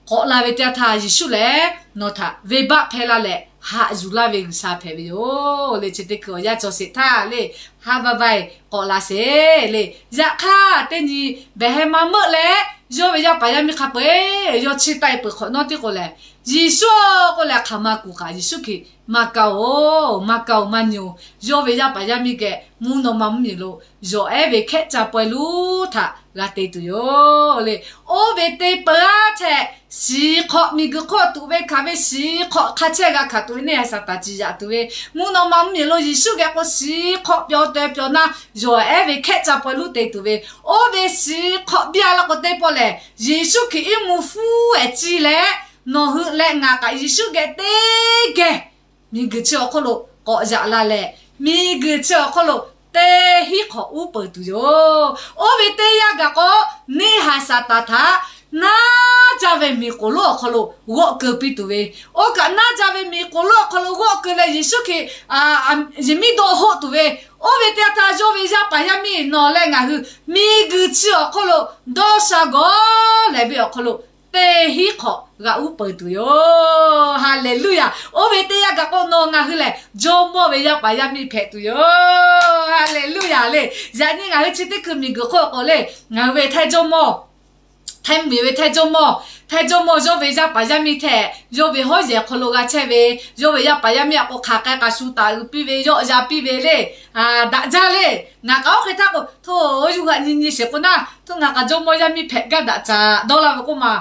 k'awꞈ la ve teˇ yanˇ htaˇ, Yeˍsuˆ lehˬ nawˬ htaꞈ venˇbaˆ hpehˇ laˇ leh haꞈ yuˬ laˇ ve G'uiˬsha hpehꞈ ve yoˬ le. Chi teˇ hkui awˬ yanˇ cawˬ sheˍ htaˇ le, haˉ vaˇ vaˇ k'awꞈ la sheˍ le. Yaꞈ hk'aˇ teˇ nyi behˬ heh maˇ meuˆ leh, yawˇ ve yaˇ paˍ yaˇ miˇ hk'a peu-eˬ yawˇ chiˇ taˆ e peuˬ hk'awꞈ nawˉ tiˉ k'o lehˬ, Yeˍsuˆ k'oˆ leh hk'aˬ ma kuˬ kaꞈ Yeˍsuˆ Hkriꞈ maˇ kaˇ-oˬ, maˇ kaˇ-oˬ, maˇ nyi-oˬ. Yawˇ ve yaˇ paˍ yaˇ miˇ geh mvuhˇ naw ma mvuhˇmiˬ lo yawˬ ehˉ ve hkehˆ ca pawehˇ luˉ htaꞈ g'a te tuˬ yoˬ le. Oˇ ve teˇ peuˬ aˉ htaꞈ shiˍ hk'awꞈ miˬguiˬ hk'oˆ tuꞈ ve hkanˍ ve shiˍ hk'awꞈ hk'a chehˇ g'a hkanˍ tuˬ ve neˇ haiˬ Saˍtanˍ ciˍ yaꞈ tuˬ ve, mvuhˇ naw ma mvuhˇmiˬ lo Yeˍsuˆ geh k'o shiˍ hk'awꞈ pyawˬ teh pyawˬ na yawˬ ehˉ ve hkehˆ ca pawehˇ luˉ te tuˬ ve, oˇ ve shiˍ hk'awꞈ biˇ a laˇ k'o teˇ pawˆ lehˬ, Yeˍsuˆ Hkriꞈ iˉ mvuhˇ hpfuhˇ ehˍ ciˇ leh, nawˬ hui leh ngaˬ kaꞈ Yeˍsuˆ geh teˇ geh miˬguiˬ chi awˬ hk'oˆ lo k'awꞈ yaꞈ la leh, miˬguiˬ chi awˬ hk'oˆ lo teˇ hinˉ hk'awꞈ uˉ peunˍ tuˬ yoˬ. Oˇ ve teˇ yanˇ gaˬ k'o, neˇ haiˬ Saˍtanˍ htaꞈ naˇ jaˇ ve miˬ k'oˍ lonˉ awˬ hk'aw lo g'awˆ keu piˇ tuˬ ve, oˇ kaꞈ naˇ jaˇ ve miˬ k'oˍ lonˉ awˬ hk'aw lo g'awˆ keu leh Yeˍsuˆ Hkriꞈ yehˬ miˉ dawˇ hoˆ tuˬ ve, oˇ ve teˇ yanˇ htaˇ yawˇ ve yaˇ paˍ yaˇ miˇ nawˬ leh ngaˬ hui miˬguiˬ chi awˬ hk'oˆ lo dawˇ sha gawˬ lehˬ ve awˬ hk'aw lo teˇ hinˉ hk'awꞈ g'a uˉ peunˍ tuˬ yoˬ. Haˍleˍluˇyaˍ. Oˇ ve teˇ yanˇ gaˬ k'o, nawˬ ngaˬ hui lehˬ jawˇmawˇ ve yaˇ paˍ yaˇ miˇ hpehꞈ tuˬ yoˬ. Haˍleˍluˇyaˍ le. Yaꞈ nyi ngaˬ hui chi teˇ hkui miˬguiˬ hk'oˆ k'o le, ngaˬ hui ve htaiˇ jawˇmawˇ, htaiˇ mvuhˇmiˬ ve htaiˇ jawˇmawˇ, htaiˇ jawˇmawˇ yawˇ ve yaˇ paˍ yaˇ miˇ htehꞈ yawˇ ve hawˉ yehˬ hk'aw lo g'a chehˇ ve, yawˇ ve yaˇ paˍ yaˇ miˇ a k'o hk'aˬ k'ai k'aꞈ shu taˍ uiˍ piˇ ve, yawˆ ya piˇ ve le. Daꞈ jaˇ le. Ngaˬ k'aꞈ oˇ hk'e htaˇ k'o, hto, yawˇ hui htaꞈ nyi nyi sheˍ k'o naˉ, hto ngaˬ k'aꞈ jawˇmawˇ yaˇ miˇ hpehꞈ gaˇ daꞈ caˍ dawˇ laˇ ve k'oˆ ma.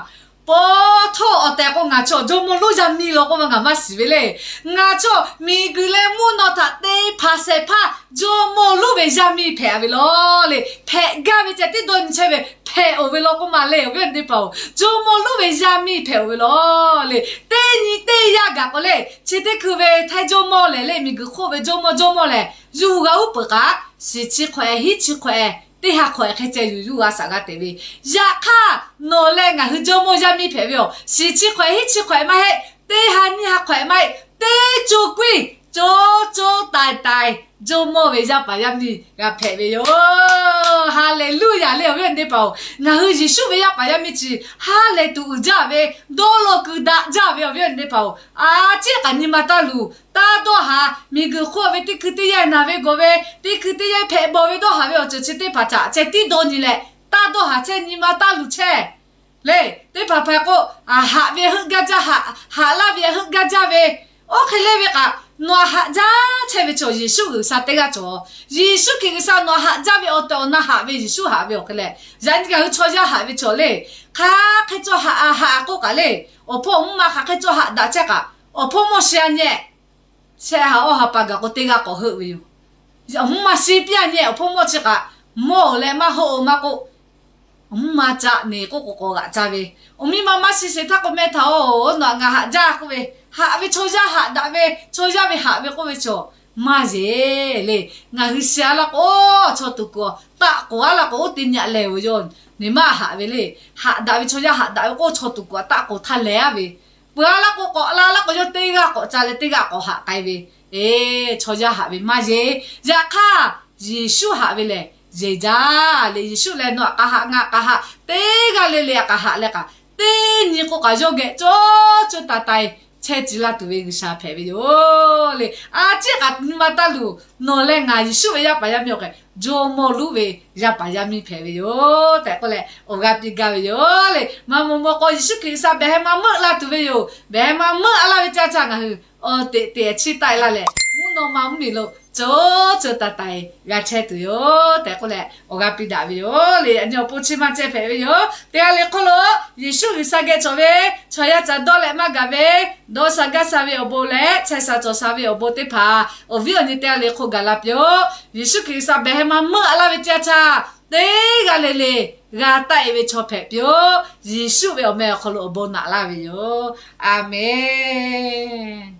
Paw htaˇ awˬ tehˬ k'o, ngaˬ chaw jawˇmawˇ lonˉ yaˇ miˇ law k'oˆ ma ngaˬ maˇ shiˍ ve le. Ngaˬ chaw miˬguiˬ leh mvuhˇ naw htaꞈ te hpanˍ shehˍ hpaˇ jawˇmawˇ lonˉ ve yaˇ miˇ hpehꞈ ve law le. Hpehꞈ gaˇ ve ceh tiˉ dawˇ nyi chehˇ ve hpehꞈ-oˬ ve law k'oˆ ma le. Awˬ viˉ awˬ nyi teˇ hpaˍ-oˬ, jawˇmawˇ lonˉ ve yaˇ miˇ hpehꞈ-oˬ ve law le. Teˇ nyi teˇ yanˇ gaˬ k'o le, chi teˇ hkui ve htaiˇ jawˇmawˇ lehˬ le, miˬguiˬ hk'oˆ ve jawˇmawˇ jawˇmawˇ lehˬ, yawˇ hui g'a uˉ peunˍ k'aꞈ, shiˍ chi hk'awꞈ-e, hiˉ chi hk'awꞈ-e, teˇ ha hk'awꞈ-e hk'e ceh yuˬ yawˇ hui g'a shaꞈ g'a teꞈ ve. Yaꞈ hk'aˇ, nawˬ leh ngaˬ hui jawˇmawˇ yaˇ miˇ hpehꞈ ve yoˬ. Shiˍ chi hk'awꞈ-e, hiˉ chi hk'awꞈ-e maˇ heˆ, teˇ ha nyiˇ ha hk'awꞈ-e maˇ heˆ, teˇ co kuiˇ co co taiˍ taiˍ jawˇmawˇ ve yaˇ paˍ yaˇ miˇ g'a hpehꞈ ve yoˬ. Haˍleˍluˇyaˍ le. Awˬ viˉ awˬ nyi teˇ hpaˍ-oˬ, ngaˬ hui Yeˍsuˆ ve yaˇ paˍ yaˇ miˇ chi ha lehˬ tuˬ uiˍ jaˇ ve, dawˇ law kuiˬ daꞈ jaˇ ve. Awˬ viˉ awˬ nyi teˇ hpaˍ-oˬ, a ciˉ kaꞈ nyi ma taˇ luˬ. Taˇ dawˇ haˍ. Miˬguiˬ hk'oˆ ve teˇ hkui teˇ yanˇ naˬ ve gawˬ ve, teˇ hkui teˇ yanˇ hpehꞈ bawˬ ve dawˇ haˍ ve awˬ ceuˬ chi teˇ hpaˍ htaꞈ ceh tiˉ dawˇ nyi leh, taˇ dawˇ haˍ chehˇ, nyi ma taˇ luˬ chehˇ le. Teˇ hpaˍ hpaˍ k'o, haꞈ ve heuˆ gaˇ jaˇ, haꞈ laˇ ve heuˆ gaˇ jaˇ ve, oˇ hk'e le ve k'aꞈ, nawˬ htaꞈ haꞈ jaˇ chehˇ ve chaw Yeˍsuˆ G'uiˬsha teˇ g'aˇ cawˬ. Yeˍsuˆ Hkriꞈ G'uiˬsha nawˬ htaꞈ haꞈ jaˇ ve awˬ tehˬ awˬ na haꞈ ve Yeˍsuˆ haꞈ ve awˬ hk'e leh, yaꞈ nyi ngaˬ hui chaw yaˇ haꞈ ve chaw le. Hk'aˬ hk'e cawˬ haꞈ haꞈ k'oˆ kaꞈ le, awˬ hpawˇ awˬ mvuhˇ ma hk'aˬ hk'e cawˬ haꞈ daꞈ chehˇ kaꞈ, awˬ hpawˇ mawˇ shi a nyehˇ shehˆ ha awˇ ha pa gaˬ k'o teˇ g'aˇ k'awꞈ heuˆ ve yoˬ. Awˬ mvuhˇ ma shi piˇ a nyehˇ, awˬ hpawˇ mawˇ chi kaꞈ mawˇ-oˬ leh maˇ heuˆ-oˬ maˇ k'oˆ, awˬ mvuhˇ ma caꞈ neˬ k'oˆ k'o k'awꞈ g'aꞈ ca ve. Awˬ miˇ ma maˇ shi sheˍ htaˇ k'o, meh htaꞈ-oˬ, nawˬ htaꞈ ngaˬ haꞈ jaˇ k'oˆ ve, haꞈ ve chaw yaˇ haꞈ daꞈ ve, chaw yaˇ ve haꞈ ve k'oˆ ve chaw maˇ yeˬ le. Ngaˬ hui shi a laˇ k'o, chaw tuˬ kuˬ taˆ k'oˍ a laˇ k'o, oˇ teˇ nyi lehˬ-oˬ yoˬ. Neˬ maˇ haꞈ ve le. Haꞈ daꞈ ve chaw yaˇ haꞈ daꞈ ve k'o, chaw tuˬ kuˬ taˆ k'oˍ htaˇ lehˬ a ve, peuˬ a laˇ k'o, k'awꞈ la laˇ k'o, yawˇ teˇ g'aˇ k'awꞈ ca leh teˇ g'aˇ k'awꞈ haꞈ k'ai ve, e, chaw yaˇ haꞈ ve maˇ yeˬ. Yaꞈ hk'aˇ, Yeˍsuˆ haꞈ ve lehˬ yeˬ jaˇ le. Yeˍsuˆ lehˬ nawˬ htaꞈ k'a haꞈ, ngaˬ htaꞈ k'a haꞈ, teˇ g'aˇ le le htaꞈ k'a haꞈ leh kaꞈ, teˇ nyi k'o kaꞈ yawˇ geh cawˇ cawˇ taiˍ taiˍ chehˇ ci laˇ tuˬ ve G'uiˬsha hpehꞈ ve yoˬ le. A ciˉ kaꞈ nyi ma taˇ luˬ. Nawˬ leh ngaˬ Yeˍsuˆ ve yaˇ paˍ yaˇ miˇ awˬ hk'e jawˇmawˇ lonˉ ve yaˇ paˍ yaˇ miˇ hpehꞈ ve yoˬ tehꞈ k'oˆ leh, awˬ g'aˇ piˇ gaˇ ve yoˬ le. Maˇ maw maw k'o, Yeˍsuˆ Hkriꞈ G'uiˬsha behˬ heh maˇ meuˆ la tuˬ ve yoˬ. Behˬ heh maˇ meuˆ a laˇ ve caˇ caˇ ngaˬ hui awˬ teꞈ teꞈ chiˇ taˆ e laˇ leh, mvuhˇ naw ma mvuhˇmiˬ lo cawˬ cawˬ taiˍ taiˍ g'a chehˇ tuˬ yoˬ tehꞈ k'oˆ leh, awˬ g'aˇ piˇ daꞈ ve yoˬ le. Yaꞈ nyi awˬ pon chi maˇ ceh hpehꞈ ve yoˬ. Teˇ g'aˇ le hk'oˆ lo Yeˍsuˆ G'uiˬsha geh cawˬ ve chaw yaˇ ca dawˇ leh maˇ gaˬ ve, dawˇ sha gaˇ sha ve awˬ bon leh chehˇ sha cawˬ sha ve awˬ bon teˇ hpaˍ awˬ viˉ awˬ nyi teˇ g'aˇ le hk'oˆ gaˬ la piˇ-oˆ. Yeˍsuˆ Hkriꞈ G'uiˬsha behˬ heh maˇ meuˆ a laˇ ve caˇ caˇ teˇ g'aˇ le le g'a taˆ e ve chaw hpehꞈ piˇ-oˆ. Yeˍsuˆ ve awˬ meh awˬ hk'aw lo awˬ bon naꞈ laˇ ve yoˬ. A menˬ.